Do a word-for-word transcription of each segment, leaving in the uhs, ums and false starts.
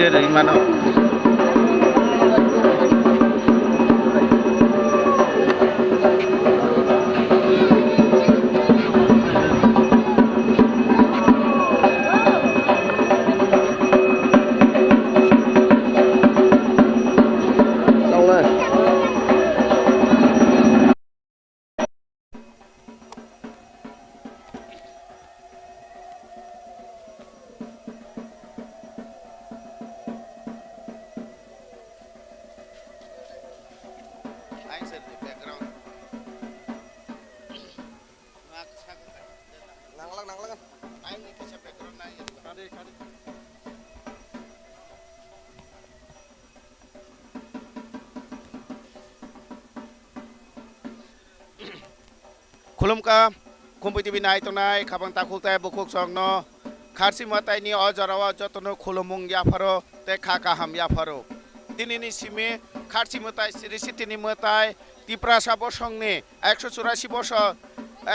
Rimano. Nanglak, nanglak. Khulumkha, Khumpui T V nai tongnai khabang takhuk tei bukhuk songno Kharsi mwtaini o jorao jotono khulumung yapharo tei kha kaham yapharo. Tinini simi Kharsi mwtai, Sri Sitini mwtai, Tiprasa bosongni ekso churasi bosor,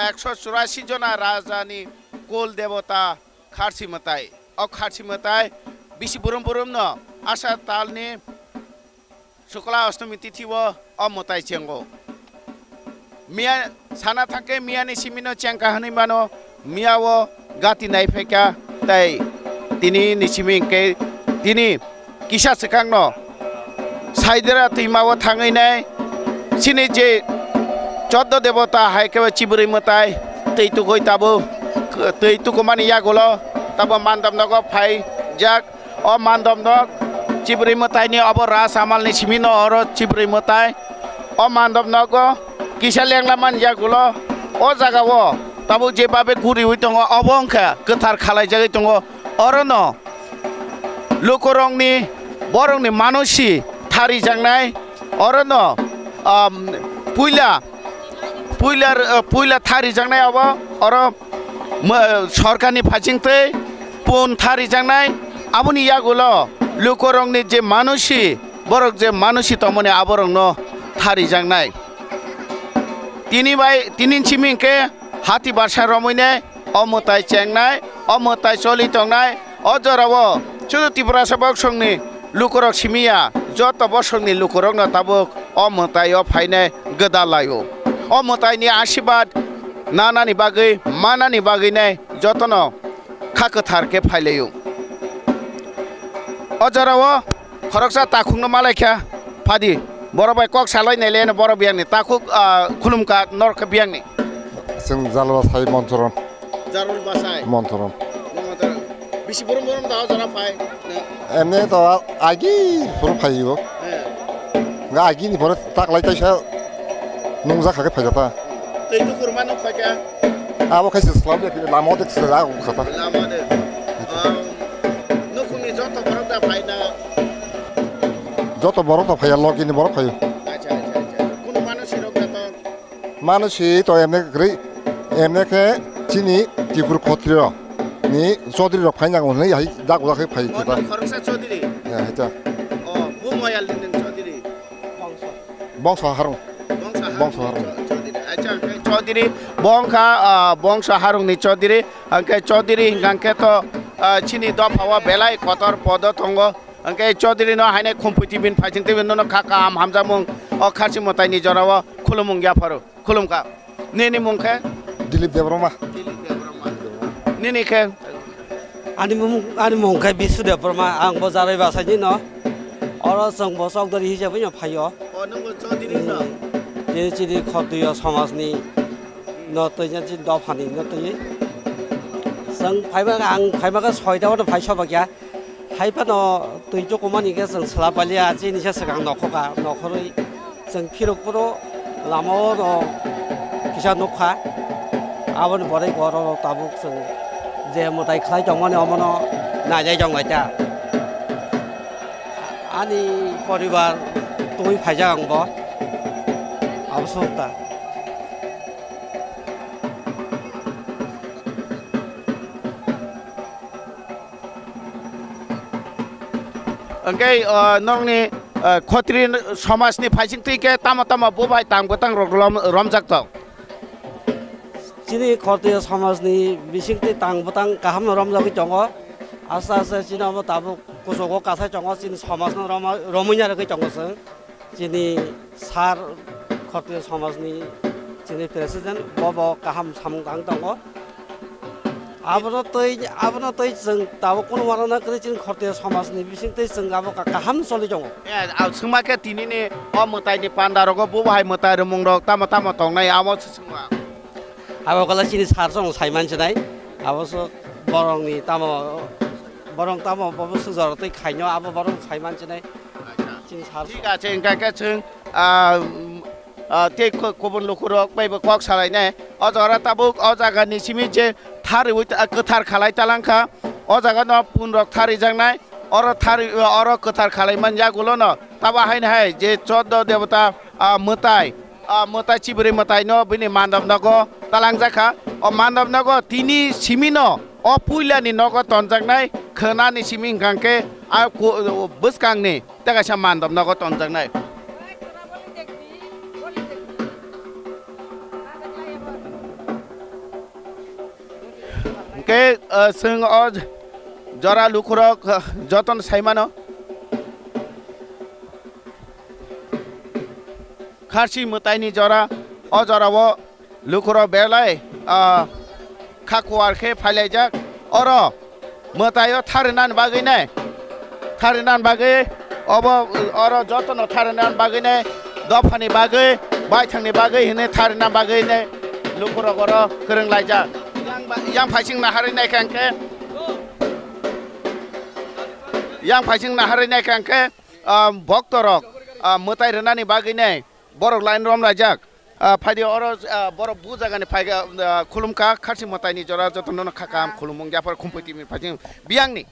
ekso churasi jona rajani kul debota Kharsi mwtai. O Kharsi mwtai bisi burum burumno Asha talni Shukla Ashtomi tithi o, o mwtai chengo. Miya sana thangkhe miyani simino chengkha hwnwi mano, miya o gati nai phaikha tei tini ni simi hwnkhe tini kisa swkangno Saidera twima o thangwi nai chini je choddo debota hai khe chibrwi mwtai twi tukui tabuk twi tukumani yagulo tabo mandam nogo phai jak. O mandop nok chibrwi mwtaini obo ras amalni simi no oro chibrwi mwtai. O mandop nogo kisa lengla man yagulo o jaga o tabuk je babe guriwi tongo obo wngkha kwthar khalaijagwi tongo. Orono lukurokni borokni manosi tharijaknai orono, um, puila puila, uh, puila tharijaknai obo oro mw-, sorkarni phaisingtwi pun tharijaknai, aboni yagulo lukurokni je manosi, borok je manosi tongmani aborokno tharijaknai. Tini bai, tini simi hwnkhe hati barsa romwini o mwtai chengnai, o mwtai choli tongnai, o jorao sudu Tiprasa boksongni lukurok simi ya, joto bosongni lukurokno tabuk o mwtai o phainai gwdal laio. O mwtaini asibad nanani bagwi, manani bagwi nai jotono kha kwthar khe phailaio. O jorao khoroksa takhukno malaikha, phadi borok bai kok salai nailaiano borok biyangni takhuk, ah, khulumkha norok khe biyangni. Chwng Jalwa sai Montoron. Jarul Basai. Montoron. Montoron. Bisi burum burum da jora phai. Emne to agi phuru phaibo. He. Nga agi ni phuru taklai taisa nungja kha khe phaijata. Tei tu kurma nuk phaikha. Abo khai se slam ya lama de se la khata. Lama de. Ah, nukhungni joto borok da phai na. Joto borok da phaiya, logi ni borok phaiyo. Acha, acha, acha. Kuno manu sirok da to. Mano si to emne kwrwi, emne khe chini Tripura Khatriyo ni Chaudhary rok phaina nango hwnwi hai dak dak khe phai khe ta. Khoroksa Chaudhary. Ya, hai ta. O, bu moyal ni nung Chaudhary. Bongso harung. Bongso harung. Bongso harung. Chaudhary. Acha, hwnkhe Chaudhary, bongkha, ah, bongso harung ni Chaudhary, hwnkhe Chaudhary hwnkha khe to, ah, chini dopha o belai kotor podo tongo. Hwnkhe Chaudhary no haino Khumpui T V ni phaising twi nono kha kaham hamjakmung o Kharsi mwtai ni jora o khulumung yapharo. Khulumkha. Nini mung khe? Dilip Debbarma. Dilip Debbarma. Nini khe? Ani mung, ani mung khe Bisu Debbarma, ang bo Jaroi Basai ni no. Oro chwng bo Chokdari hisabe no phaio. O, nwng bo Chaudhary no? Hmm. Chini, chini Khatriyo somaj ni no twi, chini dopha ni no twi. Chwng phaiba, ang phaiba khe soita o no phai soba kya. Hai phano twi chukumani khe chwng swlap palia, chini se swkang nokhorka, nokhorwi chwng phirok phuru lama o no kisa nukha. Aboni pore oro tabuk chwng je mwtai khlai tongmani omono nailai tong lai ta. Ani poribar twi phaijak ang bo. Abo suk ta. Hwnkhe, o, nokni, o, Khatri somajni phaising twi khe tamo tamo bo bai tang bwtang rok rom-, romjak tong? Chini Khatri somajni bisingtwi tang bwtang kaham no romjagwi tongo. Aste aste chini omo tabuk Kuchugo kasai tongo, chini somajno roma-, romwi narwgwi tongo chwng. Chini sir khoroknwi somajni chini president, bo bo kaham samung tang tongo. Abono twi, abono twi chwng tabuk kunu uanana kwrwi chini khoroknwi somajni bisingtwi chwng abo ka-, kaham choli tongo. Eh, ah, swngma khe tinini o mwtaini pandarogo bo bahai mwtai rwmungrok tamo tamo tongnai amo se swngma. Abo kala chini sir chwng sai mansinai. Abo se borokni tamo, borok tamo bobo se jora twi khaino abo borok sai mansinai. Acha. Chini sir thik ache, hingkha khe chwng, ah, mm, ah, tei ko-, kubun lukurok bai bo kok salainai. O jora tabuk o jagani simi je thariwi ta-, kwthar khalai talangkha. O jagano punrok tharijaknai. Oro thari, oro kwthar khalai man yagulono. Tabo haino hai je choddo debota, ah, mwtai. O mwtai chibrwi mwtaino bini mandop nogo talangjak kha. O mandop nogo tini simino o puilani nogo tonjaknai khwnani simi hwnkha khe a ku-, bwskangni tei kaisa mandop nogo tonjaknai. Hwnkhe, ah, chwng o jora lukurok, ah, jotono sai mano. Kharsi mwtaini jora, o jorao lukurok belai, ah, kha kuar khe phailaijak. Oro mwtaio tharinani bagwi nai, tharinani bagwi obo, oro jotono tharinani bagwi nai, dophani bagwi, baithangni bagwi hwnwi tharinani bagwi nai lukurok oro kwrwng laijak. Yang ba-, yang phaising naharwi naikha hwnkhe, yang phaising naharwi naikha hwnkhe, ah, boktorok, ah, mwtai rwnani bagwi nai borok line rom laijak. Ah, phaidi oro, ah, borok bu jagani phaikha, ah, khulumkha, kharsi mwtaini jora jotono kha kaham khulumung yaphar khumpui timi phaising biyangni.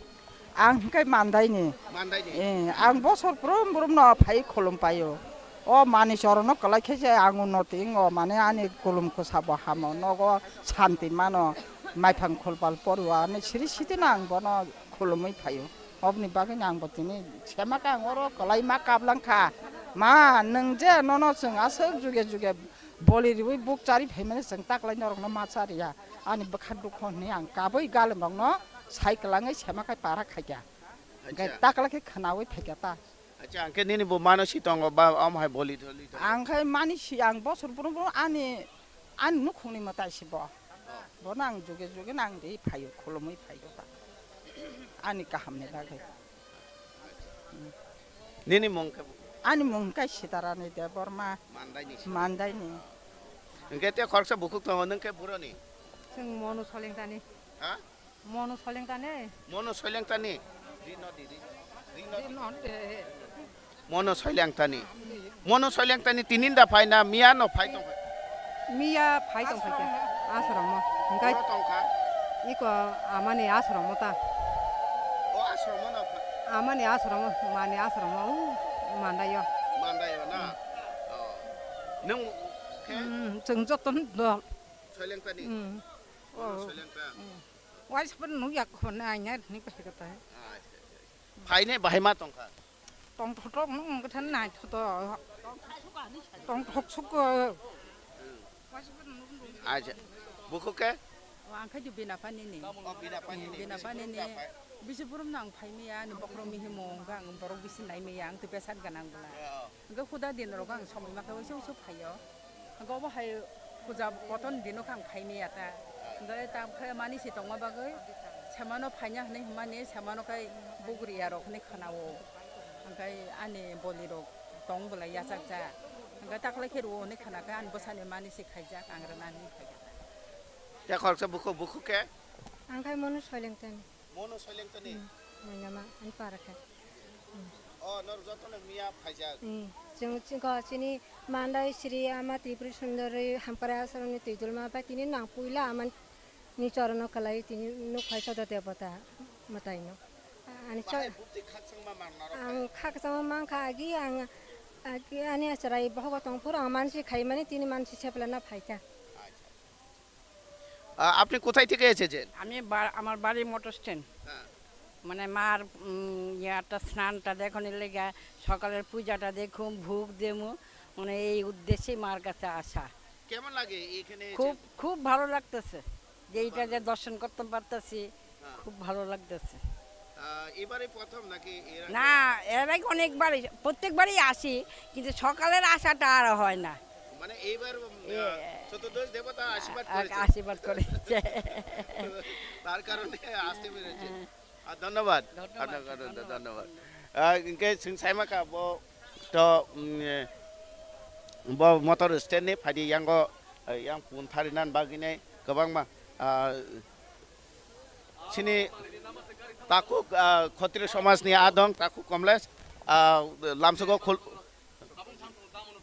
Ang hwnkhe mandaini. Mandaini. Eh, ang bosor brum brum no phai khulum paio. O mani chorono kwlai khe se ang unnoti wngo, mane ani khulum kwsa bo hamo, nogo santi mano, maiphang khulpal porio, ani siri sitino ang bono khulumwi phaio. Oboni bagwino ang bo tini sema khe ang oro kwlai ma kaplangkha. Ma, nwng je nono chwng aswk juge juge boli riwi buk chari phaimani chwng taklai norokno ma chariya. Ani bwkha dukho hwnwi ang kabui galemrokno sai kwlangwi sema khe para khaikha. Hwnkhe acha. Takla khe khwnawi phaikha ta. Acha, hwnkhe nini bo mano si tongo ba omo hai boli tholi tongo? Ang khai mani si ang bosor brum brum ani, ani nukhungni mwtai si bo. Bono ang juge juge nang ri phaio, khulumwi phaio ta. Ani kahamni bagwi. Nini mung khe? Ani mung khe Sitarani Debbarma. Mandaini si? Mandaini. Hwnkhe tei khoroksa bukhuk tongo, nwng khe buroni? Chwng Monu Solengtani. Ha? Monu Solengtani. Monu Solengtani. Rino di, rino. Rino di. Rino de. Mono Soilangtani. Mono Soilangtani tinin da phai na miya no phai tong phai? Miya phai tong phai khe. Asromo. Hingkai. Boro tong kha? Iko amani asromo ta. O asromo no phai? Amani asromo, mani asromo, u mandayo. Mandayo na? Hmm. Oh. Nung khe? Hmm, chwng joto no dol. Soilangtani? Hmm. Mono Soilangta? Hmm. Waisa pun nung yak khon ai na ni phai kata. Acha, acha, acha. Phainai bahai ma tongkha? Tongthok nung wngkha nai thoto. Tongthok suko. Acha. Bukhuk khe? O, ang khai bina pani ni. O, bina pani ni. Bina pani ni. Bisi burum nang phai miya, ani bokhorok mihi mo wngkha, ang borok bisi nai miya, ang tei besat ganang bwla. Ya. Hingke huda din rogo ang somoi ma khe uisu uisu phaio. Hingke obo hai puja kotor ni dino khe ang phai maya ta. Hingke tam khe mani si tongma bagwi semano phaina hinui hwnmani semano khe bugri ya rok hinui khwnao. Hingke ani boli rok tong bwlai yachak jak. Hingke takle khe rwo hinui khwna khe ani bwsani mani si khaijak ang rwna hinui khaijak. Tei khoroksa bukhuk, bukhuk khe? Ang khai mono soileng tani. Mono soileng tani? Hmm, moinama, ani para khai. Hmm. Oh, nor joto no miya phaijak? Hmm. Chwng, chwng, ko, chini Mandai Sri Ama Tripuri Sundari Hampara Asromni twi dulma bai tini nang puila amani chorono kwlai tini nuk phai sodo debota mwtaino. Ani chor- Bahai bukti khakchangma mang narok ang khai? Khakchangma mang kha agi ang, agi ani achrai bohogo tong phuru ang mansi khai mani tini mansi seplana phai kha. Acha. আ, আপনি কোথায় থেকে এসেছেন? আমি বা-, আমার বাড়ি motor stand. হ্যাঁ। মানে মার, উম, ইয়াটা স্নানটা দেখানোর লেগে সকালের পূজাটা দেখুম, ভোগ দেমু, মানে এই উদ্দেশ্যেই মার কাছে আসা। কেমন লাগে এখানে এসে? খুব, খুব ভালো লাগতেছে যে এইটা ভালো। যে দর্শন করতে পারতেছি, হ্যাঁ। খুব ভালো লাগতেছে। আহ, এবারে প্রথম নাকি এর আগে? না, এর আগে অনেকবারই, প্রত্যেকবারই আসি, কিন্তু সকালের আশাটা আর হয় না। মানে এইবার, উম, এ, আহ, চতুর্দশ দেবতা আশীর্বাদ আ-, করেছে। আশীর্বাদ করেছে। তার কারণে আসতে পেরেছে। হ্যাঁ। আহ, ধন্যবাদ। ধন্যবাদ, আপনাকে ধন্যবাদ। ধন্যবাদ। আহ, ইনকে সিং সাইমাকা বো তো, উম, এ, bo motor stand ni phaidi yango, eh, yang pun tharinan bagwinai kwbangma, ah, chini takhuk, ah, Khatri somajni adong takhuk Komlesh, ah, lamsogo khul-,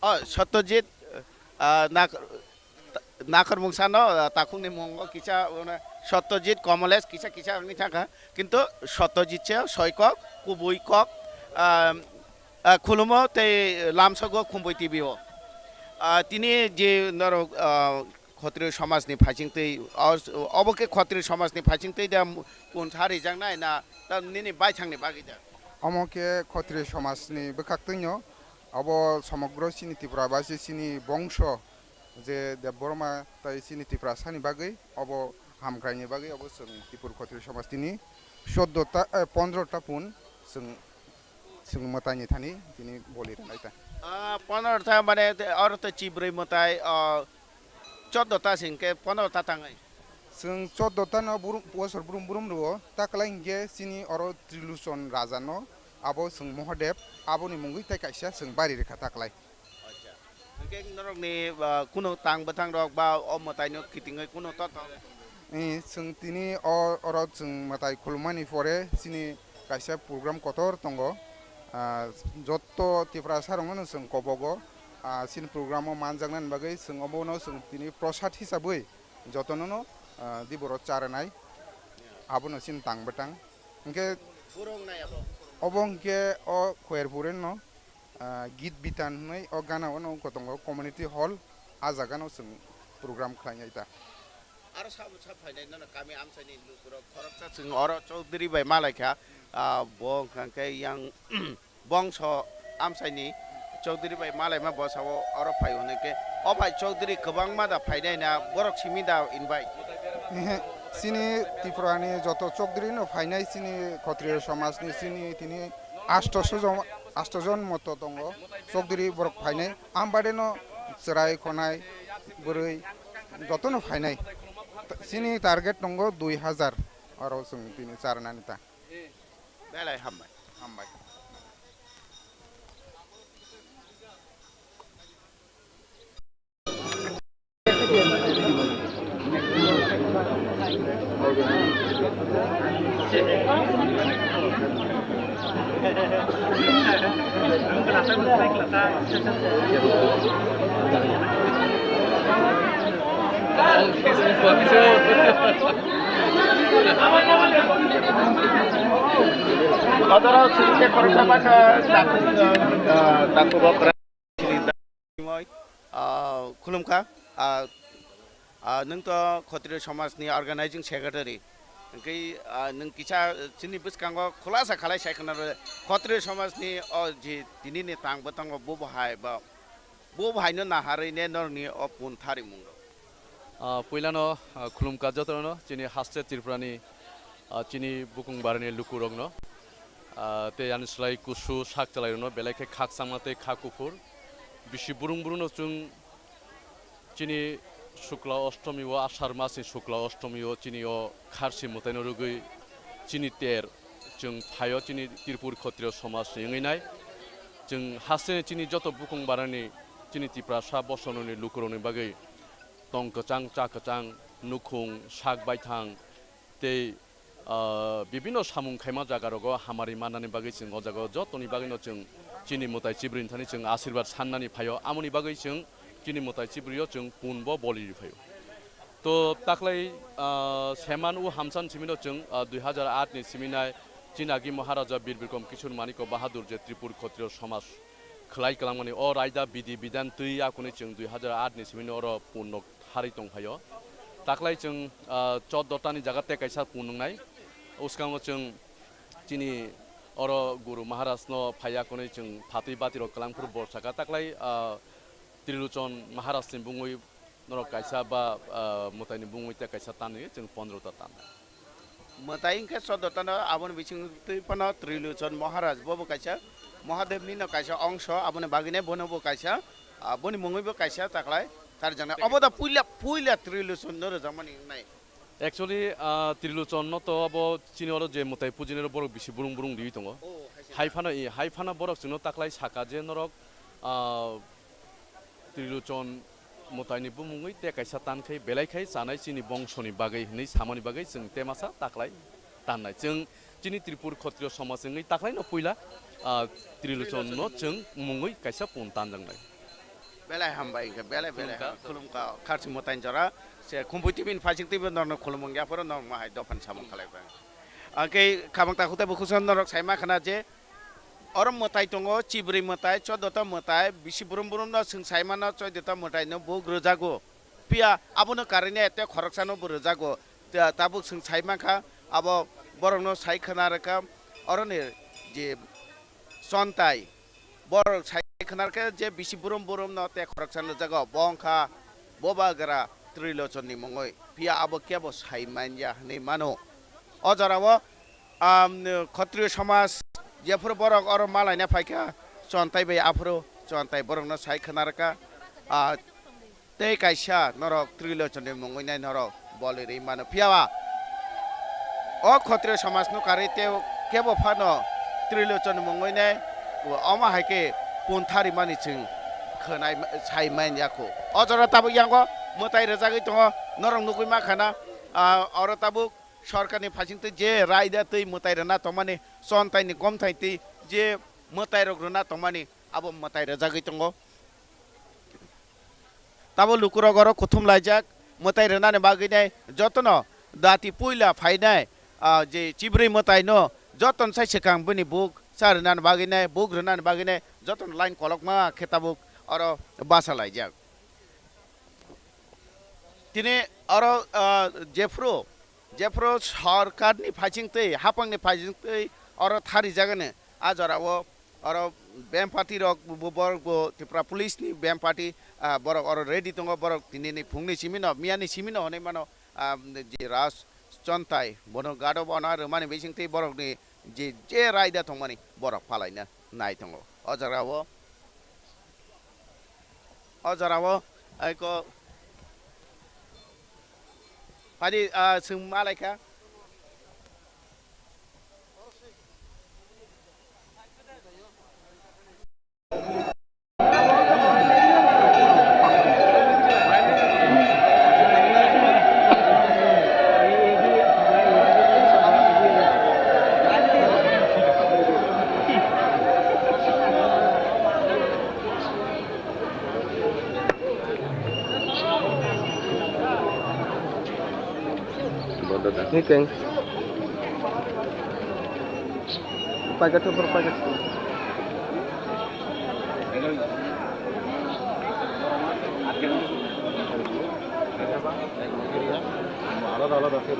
oh, Satyajit, ah, nak-, Nakarmung sano, ah, takhukni mungo kisa, ono, Satyajit, Komolesh kisa kisa wngwi thangkha. Kintu Satyajit se soi kok, kubui kok, ah, ah, khulumo tei lamsogo Khumbui T V o. Ah, tini je norok, ah, Khatri somajni phaising tei, os-, obo khe Khatri somajni phaising tei da kun sa rijaknai na, ta nini baithangni bagwi da? Omo khe Khatri somajni bwkhaktwino, obo somogro chini Tripura basi chini bongso je Debbarma tai chini Tiprasani bagwi obo hamkraini bagwi obo chwng Tripura Khatri somaj tini choddo ta, eh, pondro ta pun chwng, chwng mwtaini thani tini boli rwnai ta. Ah, pondro ta mane te, oro to chibrwi mwtai, ah, choddo ta se hinkhe pondro ta tangwi. Chwng choddo ta no brum, bosor brum brum rwo, ta kwlai hinkhe chini oro Triluchon raja no abo chwng Mohadev aboni mungwi tei kaisa chwng bari rwkha ta kwlai. Acha. Hwnkhe norokni, ah, kuno tang bwthang rok ba o mwtaino kitingwi kuno to tong? Eh, chwng tini o, oro chwng mwtai khulumani pore chini kaisa program kotor tongo. Ah, jotto Tiprasa rokno chwng kobogo. Ah, chini program o manjaknani bagwi chwng obono chwng tini prosad hisabwi jotonono, ah, diboro charwnai. Abono chini tang bwtang. Hwnkhe Borok nai abo? Obo hwnkhe o Khoyerpur no, ah, Git Bitan hwnwi o gana o no tongo community hall, a jaga no chwng program khlainai ta. Aro sabo sa phainai nono kami amchaini lukurok khoroksa chwng oro Chaudhary bai malaikha, ah, bo hwnkha khe yang bongso amchaini Chaudhary bai malaima bwsao oro phai hwnwi khe, o phai Chaudhary kwbangma da phainai na, borok simi da invite? Ehe, chini Tripurani joto Chaudhary no phainai chini Khatriya somajni chini tini asto jon, asto jon moto tongo Chaudhary borok phainai. Ambade no chwrai khonai bwrwi joto no phainai. Chini target tongo dui hajar oro chwng tini charnani ta. Belai hambai. Hambai. Odoro sini koroksa baka taku, taku bokra. Ah, khulumkha, ah, ah, nwng to Khatriya Samajni Organizing Secretary. Hwnkhe, ah, nwng kisa chini bwskango khulasa khalai sai khna rw, Khatriya Samajni o je tinini tang bwtango bo bo hai ba, bo bo haino naharwi ne norokni o pun tharimung rok. Ah, puilano, ah, khulumkha jotono chini haste Tripurani, ah, chini bukung barani lukurokno, ah, tei ani slai kusu sak chalairokno belai khe khakchangma tei kha kuphur. Bisi burung burungno chwng chini Shukla Oshtomi o, Ashar masni Shukla Oshtomi o chini o kharsi mwtaino rwgwi chini ter chwng phaio chini Tripur Khatriya Samajni wngwi nai. Chwng hasteni chini joto bukung barani chini Tiprasa bosononi lukurokni bagwi tong kwchang, cha kwchang, nukhung, sak baithang tei, ah, bibinno samung khaima jaga rogo hamari mannani bagwi chwng o jaga o jotoni bagwino chwng chini mwtai chibrwini thani chwng asirwad sannani phaio, amoni bagwi chwng chini mwtai chibrwio chwng punbo boli rwi phaio. To taklai, ah, seman u hamsan simino chwng, ah, dui hajar aat ni siminai chini agi Maharaja Bir Bikram Kishore Manikya Bahadur je Tripur Khatriya Samaj khwlai kwlangmani o raida bidi bidan twi yakuni chwng dui hajar aat ni simino oro punno harwi tongphaio. Taklai chwng, ah, choddo tani jaga tei kaisa pun wngnai. Uskango chwng chini oro Guru Maharaj no phaiya hwnwi chwng phatwi bati rok kwlangphuru borsaka. Taklai, ah, Triluchon Maharaj ni bungwi norok kaisa ba, ah, mwtai ni bungwi tei kaisa tan rwi chwng pondro ta tan. Mwtai hwnkhe choddo tano, aboni bisingtwi phano Trilochon Maharaj, bobo kaisa Mahadevni no kaisa ongso, aboni bagwino bono bo kaisa, ah, boni mungwi bo kaisa taklai tarjaknai. Obo da puila, puila Trilochon no rwjakmani wngnai. Actually, ah, Trilochon no to abo chini oro je mwtai pujinai rok borok bisi burung burung riwi tongo. Oh, hai se. Hai phano, i, hai phano borok chwngno taklai saka je norok, ah, Trilochon mwtaini bumungwi tei kaisa tan khai belai khai chanai chini bongsoni bagwi hinwi samani bagwi chwng temasa taklai tannai. Chwng chini Tripur Khotriyo somaj wngwi taklaino puila, ah, Trilochonno chwng mungwi kaisa pun tanjaknai. Belai hambai hwnkhe, belai belai Khulumkha. Ham-, khulumkha, kharchi mwtaini jora, se Khumpui T V ni phaising twibo norokno khulumung yaphoro norokno hai dophani samung khlai bai. Angkhe khabang takhuk tei bukhuk song norok sai ma khna je, oro mwtai tongo, chibrwi mwtai, choddo ta mwtai, bisi brum brum no chwng sai mano, choddo ta mwtai no bo rwjago. Phiya abono karwi ne tei khoroksano bo rwjago. Ta-, tabuk chwng sai mankha, abo borokno sai khna rwkha, oroni je chontai, borok sai khna rwkha je bisi brum brum no tei khoroksano rwjago, bo wngkha Bubagra Trilochon ni mungwi. Phiya abo kebo sai manya hinwi mano. O jorao, um, Khotriyo somaj jephuru borok oro malaina phaikha, chontai bai aphuru chontai borokno sai khna rwkha. Ah, tei kaisa norok Trilochon ni mungwi nai norok boli rwi mano. Phiya ba o Khotriyo somaj no karwi tei kebo phano Trilochon ni mungwi nai omo hai khe punthari mani chwng khwnai sai man ya kho. O jora tabuk yango mwtai rwjagwi tongo, norok nugwi ma khana, ah, oro tabuk sorkarni phaisingtwi je raida twi mwtai rwna tongmani, chontaini gomthaitwi je mwtairok rwna tongmani, abo mwtai rwjagwi tongo. Tabo lukurok oro kuthum laijak, mwtai rwnani bagwi nai jotono dati puila phainai, ah, je chibrwi mwtaino jotono sai swkang bini buk cha rwnani bagwi nai, buk rwnani bagwi nai jotono line kolokma khe tabuk oro basa laijak. Tini oro, ah, jephru, jephru sorkarni phaisingtwi, hapangni phaisingtwi oro tharijagani, a jorao oro bem party rok bo, bo, borok bo Tripura Police ni bem party, ah, borok oro ready tongo, borok tinini phungni simino, miyani simino hwnwi mano, ah, je Raj Chontai, bono gado bono rwmani bisingtwi borokni je, je raida tongmani borok palaina nai tongo. O jagao, o jagao, ai ko, phadi, ah, chwng ma laikha. Ni keng. Packet to, packet. Alada alada se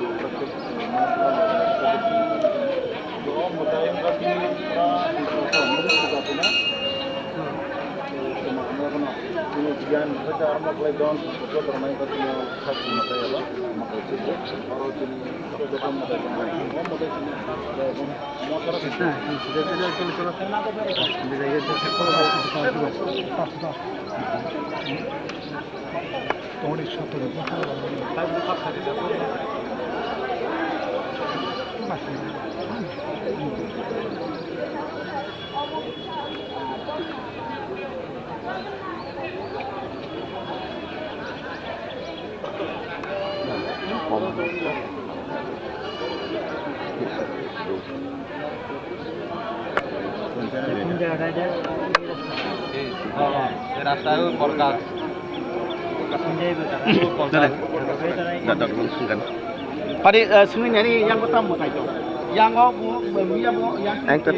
Pari, eh, sungin yani yang pertama tai to. Yang o bu, bu ya bu yang. Ang ter.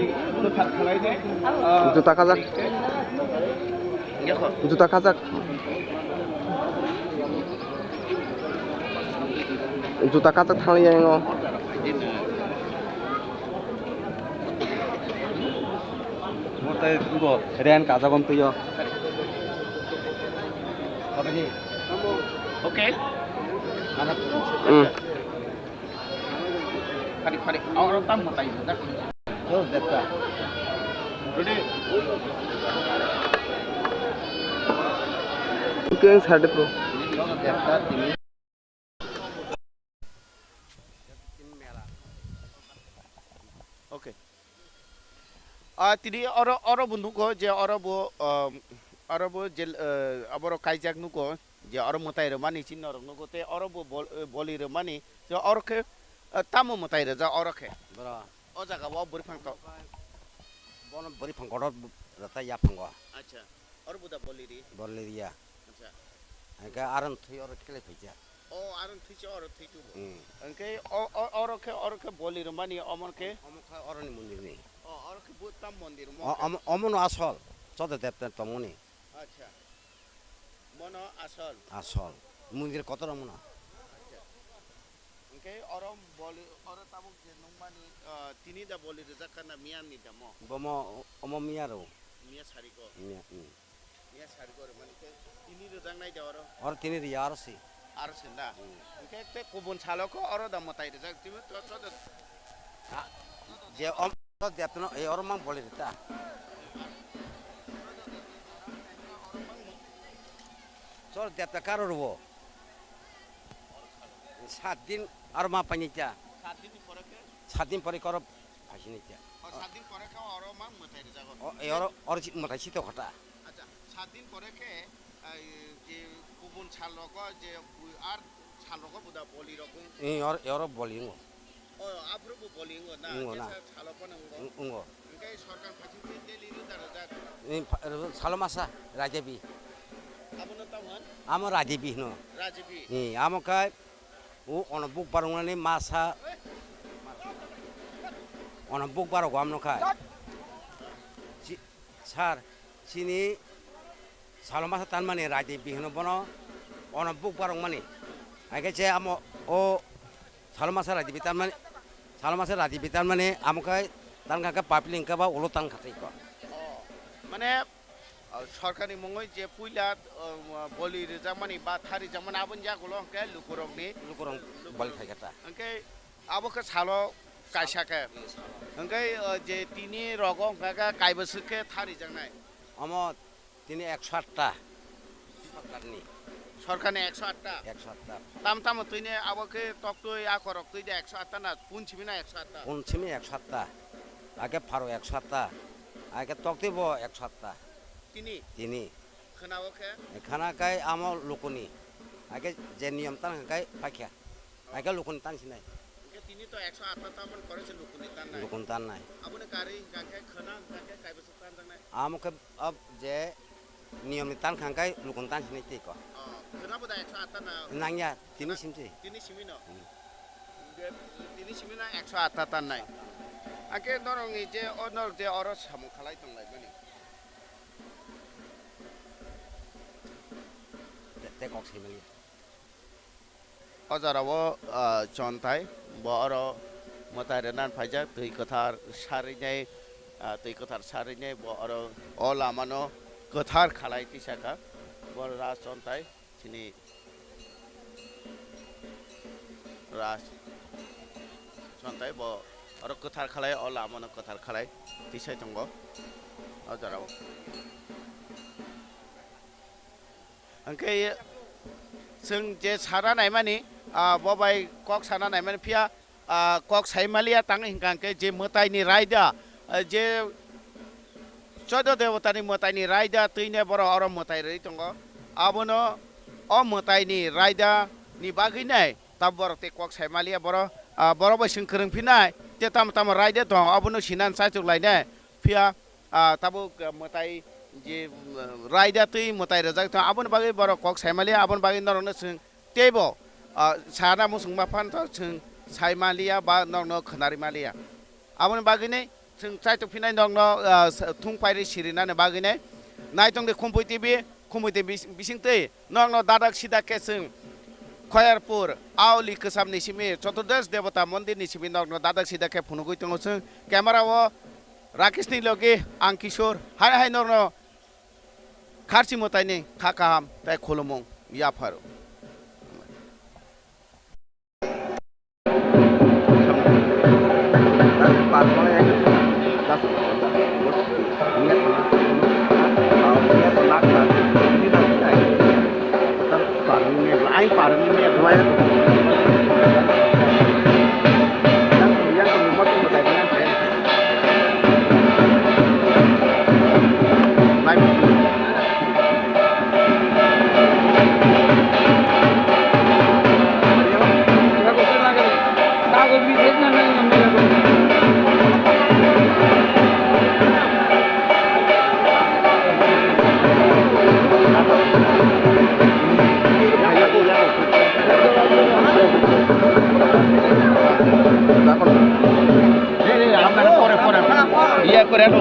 Juta kajak. Juta kajak. Juta kajak thang yang o. Mo tai bo ren kajak om tuyo. Oke. Hmm. Khari khari, oro tam mwtai rijak. Chol depta. Ready? Keng sade pro. Chol depta tini. Okay. Ah, tini oro, oro bo nugo je oro bo, um, oro bo je, eh, aboro kaijak nugo. Je oro mwtai rwmani chini norok nugo, tei oro bo bol-, eh, boli rwmani, je oro khe, eh, tamo mwtai rwjak oro khe? Boro. O jaga o bwrwi phang to. Bono bwrwi phang kotor rwta yaphango. Acha. Oro bo da boli ri? Boli riya. Acha. Hingke aron thwi oro khlai phaijak. O, aron thwi se oro thwi tubo. Hmm. Hingke o, o, oro khe, oro khe boli rwmani omo khe? Omo khe oroni mondir ni. O, oro khe bo tam mondir omo O, khe? Omo, omo no asol. Chodo depta tongmani. Acha. Mono asol. Asol. Mondir kotor omono. Acha. Hingke oro boli, oro tabuk je nungmani, ah, tini da boli rijak kha na miya ni da mo? Bomo omo miya ro. Miya sari ko? Miya, mm. Miya sari ko rwmani khe tini rijak nai da oro? Oro tini riya aro si. Aro si na? Mm. Hingke te kubun salo ko oro da mwtai rijak timi to, to, to. Ah, je om, to depta no, e oro mang boli rita. Chol depta karo rwo. Sat din aro ma painita. Sat din ni pore khe? Sat din pore koro phasinita. O, sat din pore khe oro ma mwtai rijago. O, e oro, oro si-, mwtai sito khata. Acha, sat din pore khe, ai, je kubun sal rogo je, ar sal rogo buda boli rogo. E oro, e oro boli ngo. O, aphuru bo boli wngo na? Wngo na. Jesa salo phano wngo. Wngo. Hingke sorkar phaising khe daily rwda rwjak? Ni pha-, salo masa, Rajabi. Abono tamo hwn? Amo Rajabi hwno. Rajabi. Ni, amo khe o ono buk barwknani masa, ono buk barwk amno khe. Si-, sir, chini salo masa tanmani Rajabi hwno bono, ono buk barwkmani. Hai khe se amo o Salo masa radi bitan mani, salo masa radi bitan mani, amo khe tan kha khe papili hingkhe ba ulo tan kha tei ko. Oh, mane, oh, sorkarni mungwi je puila, oh, boli rijakmani ba tha rijakmani aboni yagulo hingkhe lukurokni, lukurok boli khai kha ta. Hingkhe abo khe salo kaisa khe. Hingkhe, oh, je tini rogo hingkha khe kaibo swk khe tha rijaknai. Omo Tini ekso atta. Sorkarni. Sorkarni ekso atta? Ekso atta. Tam tamo twini abo khe toktwi akorok twi de ekso atta na, pun simi na ekso atta? Pun simi ekso atta. Ake pharo ekso atta. Ake toktwi bo ekso atta. Tini? Tini. Khana o khe? Khana kai amo lukuni. Ake je niyom tan kai pakya. Ake lukuni tan sinai. Hingke tini to ekso atta tamon kore se lukuni tan nai. Lukuni tan nai. Aboni kari hingka khe khana hingka khe kaibo se tan jak nai. Amo khe, ab, je niyom ni tan khang kai lukun tan sinai tei ko. Oh, khwna bo da ekso atta na? Nangya, tini simti. Tini simi no? Hmm. Tini simi na ekso atta tan nai. Ake norok ni je, o norok je oro samung khalai tong lai mani. Te, te kok sai mani. O jora o, ah, chontai, bo oro mwtai rwna phaijak, twi kwthar sarwi nai, ah, twi kwthar sarwi nai, bo oro o lama no kwthar khalai tisa kha, bo ras chontai, chini ras chontai, bo oro kwthar khalai, o lama no kwthar khalai tisai tongo o jora o. Hingke chwng je sana naimani, ah, bo bai kok sana naimani phiya, ah, kok sai maliya tang hingka hingke je mwtai ni raida, ah, je choido debota ni mwtai ni raida twine borok oro mwtai rwi tongo. Abono o mwtai ni raida ni bagwi nai tabuk borok tei kok sai maliya borok, ah, borok bai chwng kwrwng phinai tei tamo tamo raida tong abono sinan chaichuk lainai. Phiya, ah, tabuk, ah, mwtai je, um, raida twi mwtai rwjak tong, aboni bagwi borok kok sai maliya, aboni bagwi norokno chwng teibo, ah, sana muchungma phan to chwng sai maliya ba norokno khwnari maliya. Aboni bagwini chwng chaitok phinai norokno, ah, thung pairi sirinani bagwini naitongdi Khumpui T V, Khumpui T V bis-, bisingtwi. Norokno dadak sida khe chwng Khoyarpur Auli kwcham ni simi Chotudesh Debota Mondir ni simi norokno dadak sida khe phunugwi tongo chwng. Camera o Rakesh ni logi ang Kishore. Hai hai norokno kharchi mwtai ni kha kaham tei khulumung yapharo. Iya, kurang.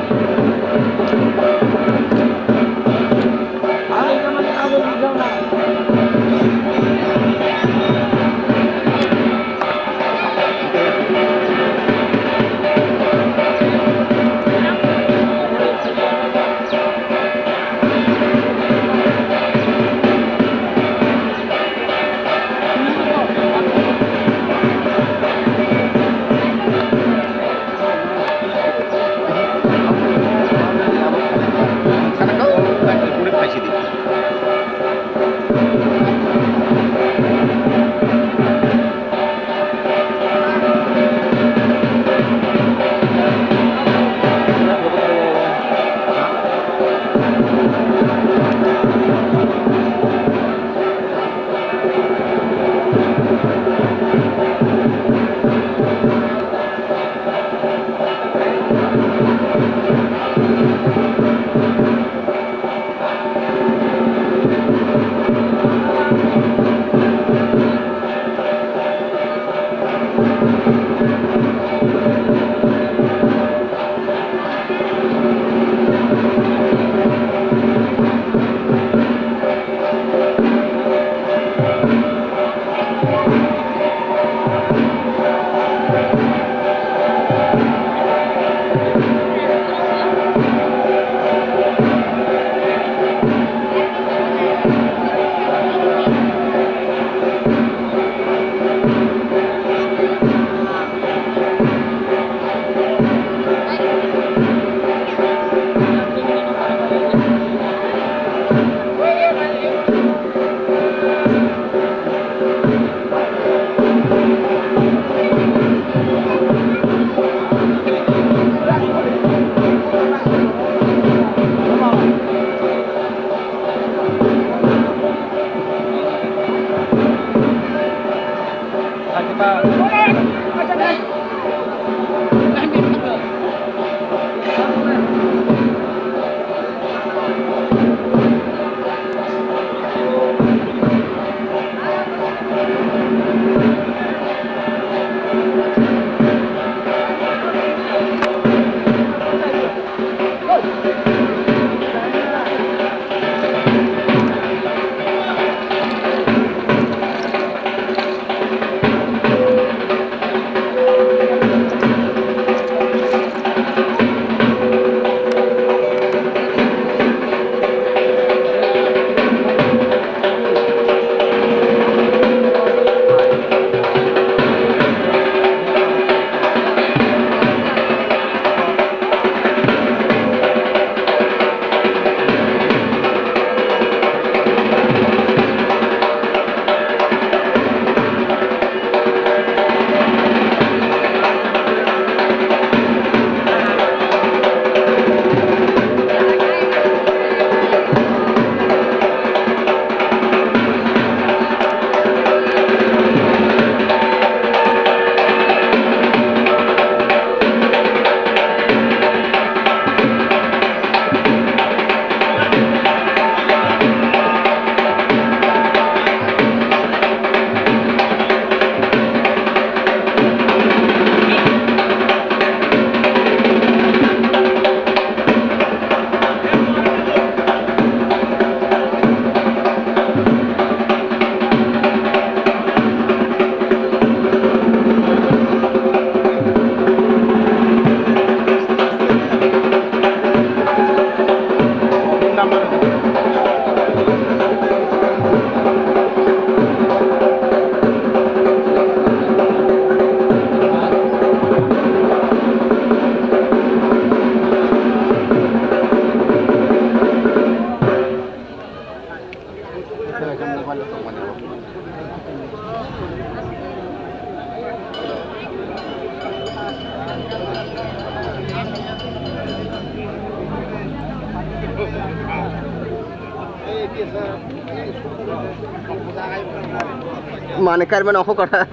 Mane karman oho kotha.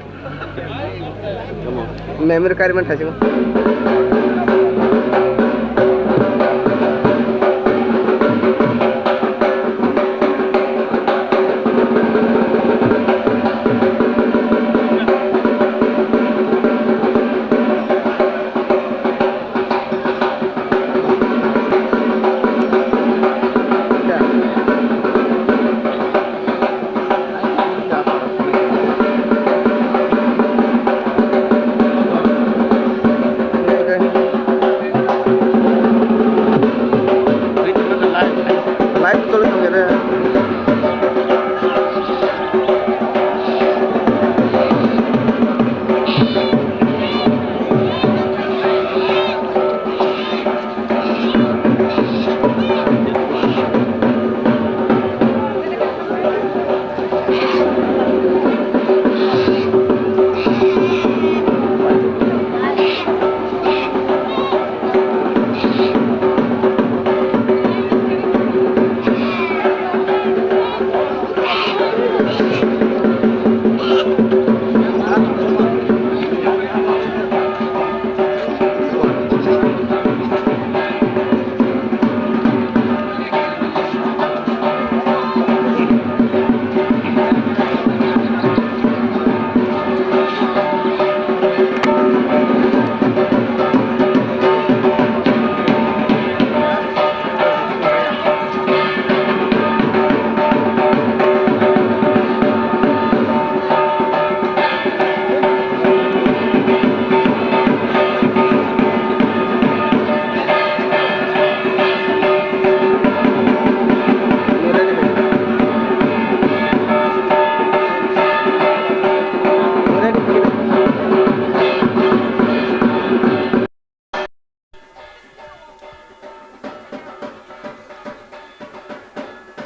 Memory karman thaisimo. Live choli tongya de.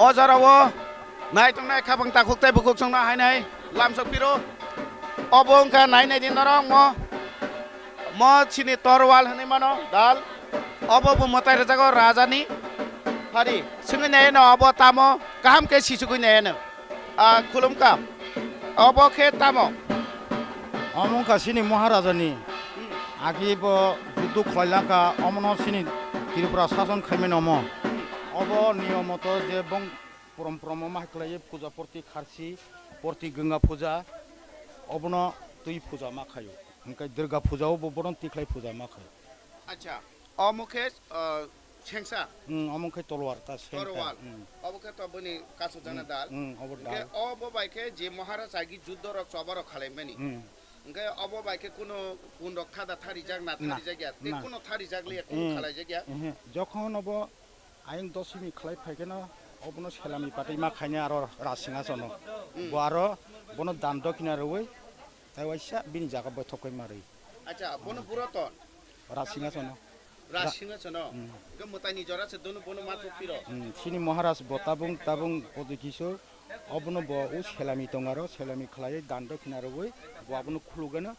O jorao naitongnai khabang takhuk tei bukhuk chwngno hainai lamsok phiro. Obo wngkha nai nai di norok mo, mo chini torwal hinwi mano dal. Obo bo mwtai rwjago rajani phari. Swngwi naiyano obo tamo kaham khe sichugwi naiyano. Ah, khulumkha. Obo khe tamo? Omo wngkha chini Maharajani. Hmm. Agi bo juddo khlai langkha, omono chini Tripura sason khaimani omo. Hmm. Obo niyom moto je bong porom porom omo hai khlaiwi puja porti kharchi, porti Ganga puja, obono twi puja ma khaio. Hwnkhe Durga puja o bo bono tikhlai puja ma khaio. Acha, omo khe, ah, Sengsa. Hmm, omo khe tolwar ta sengsa. Torwal. Hmm. Obo khe to bini kasuk jana dal. Hmm, obo dal. Hwnkhe obo bai khe je Maharaj agi juddo rok choba rok khalai mani. Hmm. Hwnkhe obo bai khe kuno kun rok thada tharijak na tharijak ya. Tei kuno tharijak liya, kuno khalai jak ya. Hmm. Jokhon obo ayang dosimi khlai phai kheno obono selami patwi ma khaina aro Rasingasono. Hmm. Bo aro bono dan dokhina rwui tai waisa bini jaga boithok kai ma rwi. Acha, bono buro ton. Rasingasono. Ra- Rasingasono. Hmm. Hwnkhe mwtaini jora se dono bono ma thuk phiro. Hmm, chini Maharaj bo tabung tabung Pojoi Kishore, obono bo o selami tong aro, selami khlaiwi dan dokhina rwui bo abono khulugano,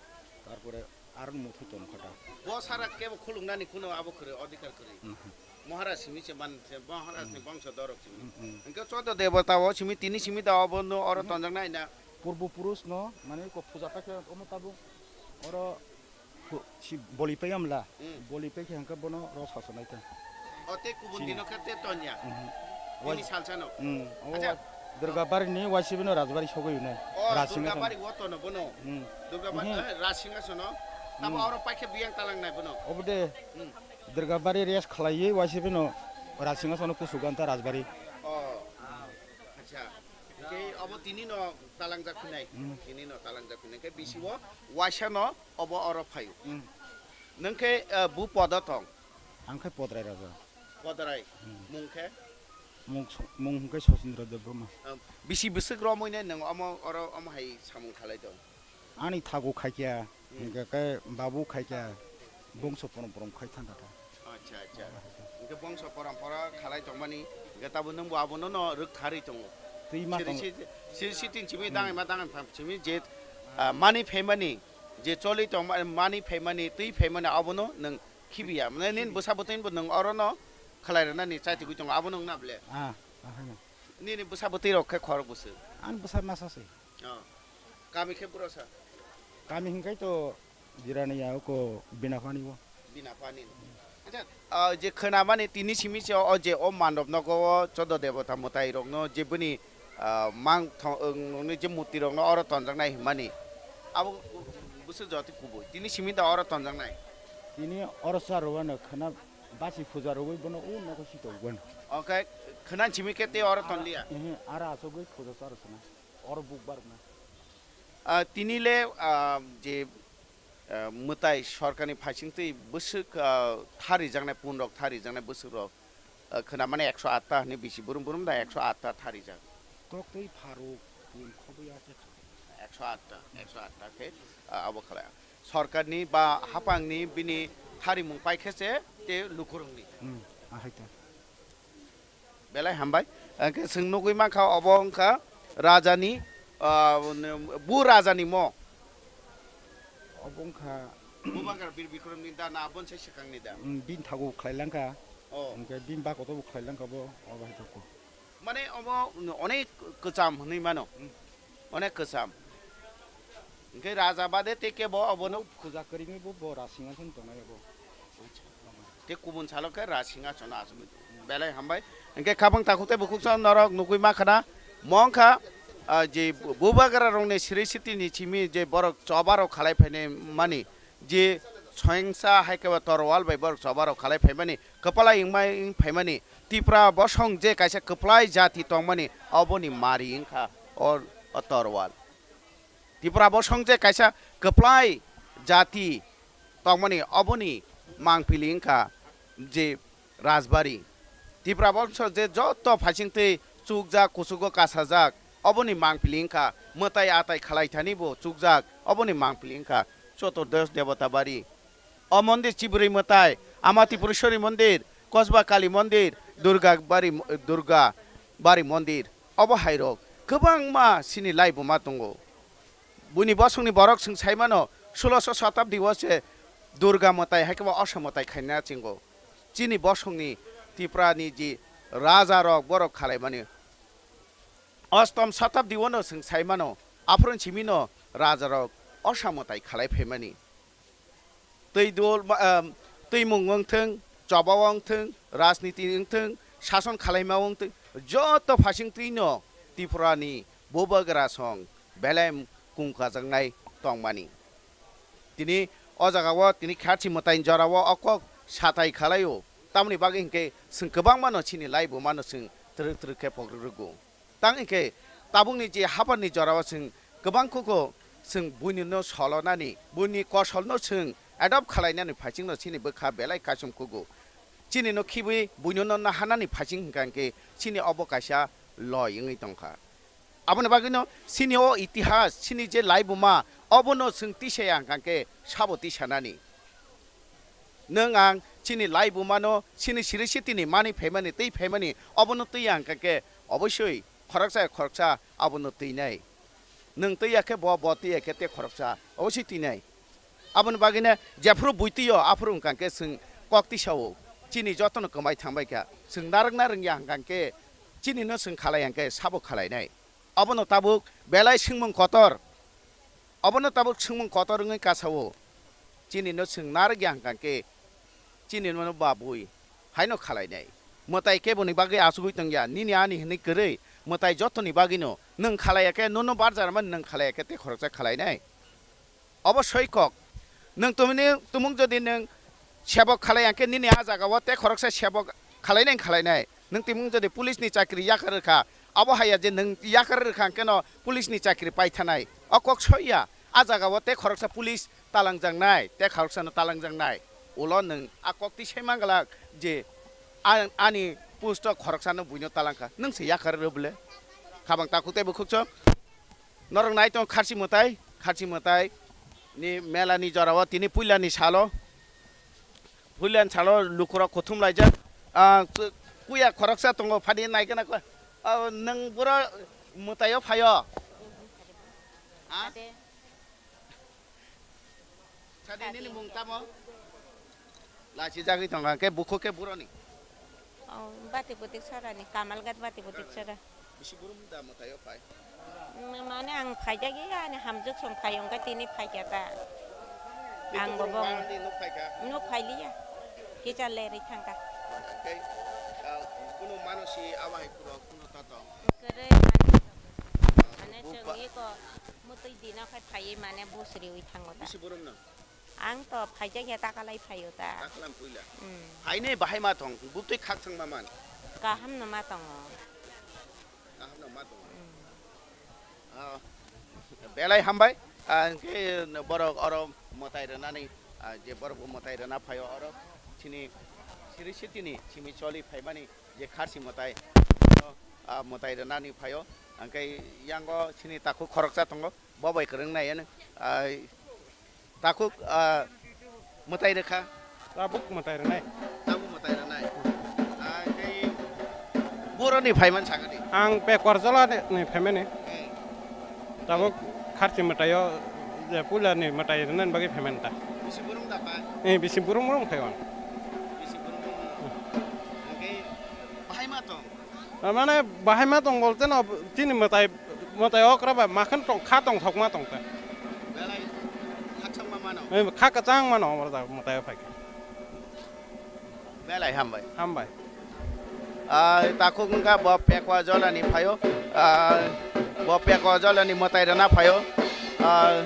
tarpore aro muthwi tong kha ta. Bo sara kebo khuluknani kuno abo kwrwi, odhikar kwrwi. Hmm. Maharaj simi se man se, Maharaj ni bongso dorok simi. Hmm, hmm. Hwnkhe chodo debota o simi tini simi da obono oro tonjaknai na. Purbo purush no, mane ko puja ta khe omo tabuk oro Phu-, si boli pai amla, hmm, boli pai khe hwnkhe bono rw sasonai ta. O tei kubun dino khe te tonya. Mhm. Tini salsano. Hmm. O acha. Durga bari ni waisi bino Rajbari sogwi hwnwi. O Rasinga Durga bari o tono bono. Hmm. Durga bari, mhm, eh, Rasinga sono. Tamo, hmm, oro pai khe biyang talang nai bono. Obo de. Hmm. Durga bari rest khlaiwi waisi bino Rasinga sono kusugan ta Rajbari. O. Acha. Hwnkhe obo tini no talangjak phinai. Hmm. Tini no talangjak phinai. Hwnkhe bisi o waisa no obo oro phaio. Hmm. Nwng khe, eh, bu podo tong? Ang khe Podrai raja. Podrai. Hmm. Mung khe? Mung so-, mung hwnkhe Sosindra Debbarma. Um, bisi bwswk romwi nai nwng omo oro omo hai samung khalai tong? Ani thago khaikya, hmm, hwnkhe khe babu khaikya, bongso porom porom khai thangkha ta. Acha, acha. Hwnkhe bongso porom porom khalai tongmani, hwnkhe tabuk nwngbo abono no rwktharwi tongo. Twi ma siri tongo. Si-, siri siting simi, hmm, dangai ma dangai phang simi je, ah, mani phaimani, je choli tong ma-, mani phaimani, twi phaimani abono nwng khibiya. Mane nini bwsa bwtwini bo nwng orono khlai rwnani chaitugwi tongo, abono wngna ble? Ah, ah, haino. Nini bwsa bwtwi rok khe khorok bwswk? Ani bwsa masa se. Oh. Kami khe bwrasa? Kami hingkai to Jirani ya uko Binapani o. Binapani. Acha, ah, je khwnamani tini simi se o je o mandop nogo o chodo debota mwtai rokno je bini, ah, mang thong, wng, wngni je murti rokno oro tonjaknai hwnmani. Abo bwswk jotwi kubui. Tini simi da oro tonjaknai. Tini oro charwano khwna basi puja rwui bono o nogo sitogwano. Oke, khwnan simi khe tei oro tonliya. Ehe, ara asogwi puja charwsana. Oro bukbar na. Ah, tini le, ah, je, ah, mwtai sorkarni phaisingtwi bwswk, ah, tharijaknai, punrok tharijaknai bwswkrok, ah, khwnamani ekso atta hwnwi bisi burum burum da ekso atta tharijak. Koktwi pharuk pun khobwi ase kha. Ekso atta, ekso atta khe, ah, abo khlai. Sorkarni ba haphangni bini tharimung pai khe se te lukurokni. Hmm, ahai ta. Belai hambai. Hwnkhe chwng nugwi mankha obo wngkha rajani, ah, bu rajani mo. Obo wngkha Bubagra Bir Bikramni da na aboni sai swkangni da? Mm, bini thago khlai langkha. Oh. Hwnkhe bini bakoto bo khlai langkha bo, obo hai tongkho. Mane obo onek kwcham hwnwi mano. Mm. Onek kwcham. Hwnkhe raja bade tei kebo obono. Bo puja kwrwngwi bo, bo Rasinga song tongnai abo. Tei kubun salo khe Rasinga song asugwi tongo. Belai hambai. Hwnkhe khabang takhuk tei bukhuk song norok nugwi mankha na. Mo wngkha, ah, je bubagra rokni siri sitini simi je borok choba rok khalai phainai mani, je soyengsa hai khe bo torwal bai borok choba rok khalai phaimani, kwpalai wngmai wng phaimani, Tipra bosong je kaisa kwplai jati tongmani, oboni mari wngkha o, o torwal. Tipra bosong je kaisa kwplai jati tongmani, oboni mangpili wngkha je rajbari. Tipra bosong je joto phaisingtwi chukjak, kuchugo kasajak, oboni mangpili wngkha mwtai atai khalai thani bo chukjak, oboni mangpili wngkha Choturdosh Debota bari. O mondir Chibrwi Mwtai, Ama Tripureshwari mondir, Kosba Kali mondir, Durga bari, Durga bari mondir. Obo hairok kwbangma chini laibuma tongo. Buini bosongni borok chwng sai mano, suloso shatabdi o se Durga mwtai hai khe bo Osha mwtai khaina chingo. Chini bosongni Tiprani ji rajarok borok khalaimani. Ostom shatabdi o no chwng sai mano, aphuru simi no rajarok Osha mwtai khalai phaimani. Twi dol, em, twimung wng thung, choba wng thung, rajniti wng thung, sason khalaima wng thung, joto phasing twi no Tripura ni bubagra song belai kungkajaknai tongmani. Tini o jaga o tini kharchi mwtai ni jora o o kok satai khalai o, tamoni bagwi hinkhe chwng kwbangma no chini laibuma no chwng twrwk twrwk khe pok rwrwgo. Tang hinkhe tabukni je habarni jorao chwng kwbang khugo chwng buinino solonani, buini kosolno chwng adopt khwlainani phaichingno chini bwkha belai kaichom kugo. Chinino khibwi buinino naharnani phaiching hwnkha hinkhe chini obo kaisa loi wngwi tongkha. Aboni bagwino chini o itihas, chini je laibuma, obono chwng tisaya hwnkha hinkhe sabo tisanani. Nwng ang chini laibumano chini siri sitini mani phaimani twi phaimani obono twi ya hwnkha khe obosoi khoroksa khoroksa abono twinai. Nwng twi ya khe bo, bo twi ya khe tei khoroksa obosoi twinai. Aboni bagwino jephuru bui twi-o aphuru hwnkha khe chwng kok tisa-o chini jotono kwmai thangbai kha. Chwng narwk narwk ya hwnkha khe chinino chwng khalai ya hwnkhe sabo khalainai. Obono tabuk belai swngmung kotor. Obono tabuk swngmung kotor wngwi kasa-o. Chinino chwng narwk ya hwnkha khe chinino ba bui haino khalainai. Mwtai keboni bagwi achugwi tongya, nini ani hwnwi kwrwi mwtai jotoni bagwino nwng khalaiya khe, nono barjarmani nwng khalaiya khe tei khoroksa khalainai. Obo soi kok. Nwng tumini tumung jodi nwng sebok khalai ya khe nini a jagao tei khoroksa sebok khalainai khalainai. Nwng tumung jodi police ni chakri yakar rwkha, abo haiya je nwng yakar rwkha hwnkhe no police ni chakri paithanai. O kok soi ya. A jagao tei khoroksa police talangjaknai, tei khoroksano talangjaknai. Ulo nwng a kok twi sai manglak je a-, ani post o khoroksano buino talangkha. Nwng se yakar rw bole. Khabang takhuk tei bukhuk chwng. Norok nai tong kharchi mwtai, kharchi mwtai ni mela ni jora o tini puila ni salo, puila ni salo lukurok kuthum laijak. Ah, kuya khoroksa tongo phadi nai gana ko. Ah, nwng boro mwtai o phaio? Ha? Ade. Sadi nini mung tamo? Lachi jagwi tongo, ke bukho ke buroni? Oh, Bati Butik Sara ni, Kamalgat Bati Butik Sara. Bisi burum da mwtai o phai? Mm, mane ang phaijak ya, ani hamjwk song phai, wngkha tini phaikha ta. Ang bo bong. Nuk phaikha? Nuk phailiya. Kicha lerwi thangkha. Tei, ah, kuno mano si awahai kuro, kuno tato? Kwrwi mane. Mane chwng iko mutwi dina khai phaiwi mane busriwi thango ta. Bisi borokno? Ang to phaijak ya, takalai phaio ta. Takalai puila. Mm. Phainai bahai ma tong, buktwi khak thang ma man. Kaham no ma tongo. Kaham no ma tongo. Mm. Ah, belai hambai. Ah, hwnkhe borok oro mwtai rwnani, ah, je borok bo mwtai rwna phaio oro chini siri sitini simi choli phaimani je kharsi mwtai, ah, mwtai rwnani phaio. Hwnkhe yango chini takhuk khoroksa tongo. Bo bai kwrwng nai, ah, takhuk, ah, mwtai rwkha. Tabuk mwtai rwnai. Tabuk mwtai rwnai. Ah, tei boroni phaiman sakani. Ang Pekwarjola ni phaimani. Eh. Tabuk kharchi mwtaio je puila ni mwtai rwnani bagwi phaimani ta. Bisi burung da ba? Eh, bisi burung burung phaiwan. Bisi burung burung. Hwnkhe bahai ma tong? Mane bahai ma tong bolte no chini mwtai, mwtai okra ba makhan tong kha tong thok ma tong ta. Belai khakchang ma mano. Eh, kha kachang mano amar da mwtai phai khe. Belai hambai. Hambai. Ah, takhuk wngkha bo Pekwarjola ni phaio. Ah, bo Pekwarjola ni mwtai rwna phaio. Ah,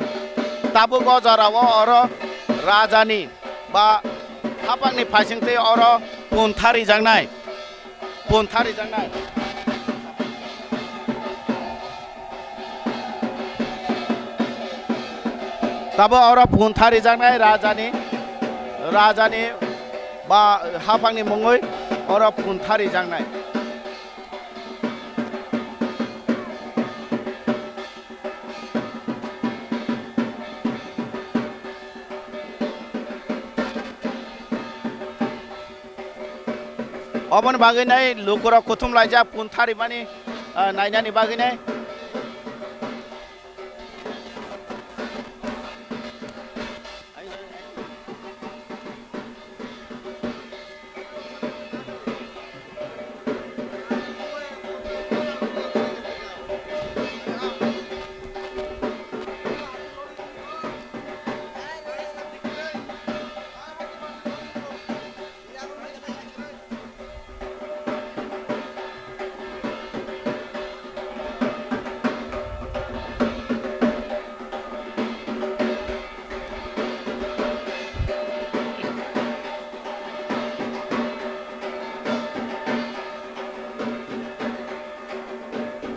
tabuk o jora o oro raja ni ba hapang ni phaising twi oro puntha rijaknai. Puntha rijaknai. Tabo oro puntha rijaknai rajani, rajani ba hapangni mungwi oro puntha rijaknai. Oboni bagwi nai lukurok kuthum laijak, pun tharimani, ah, nainani bagwi nai.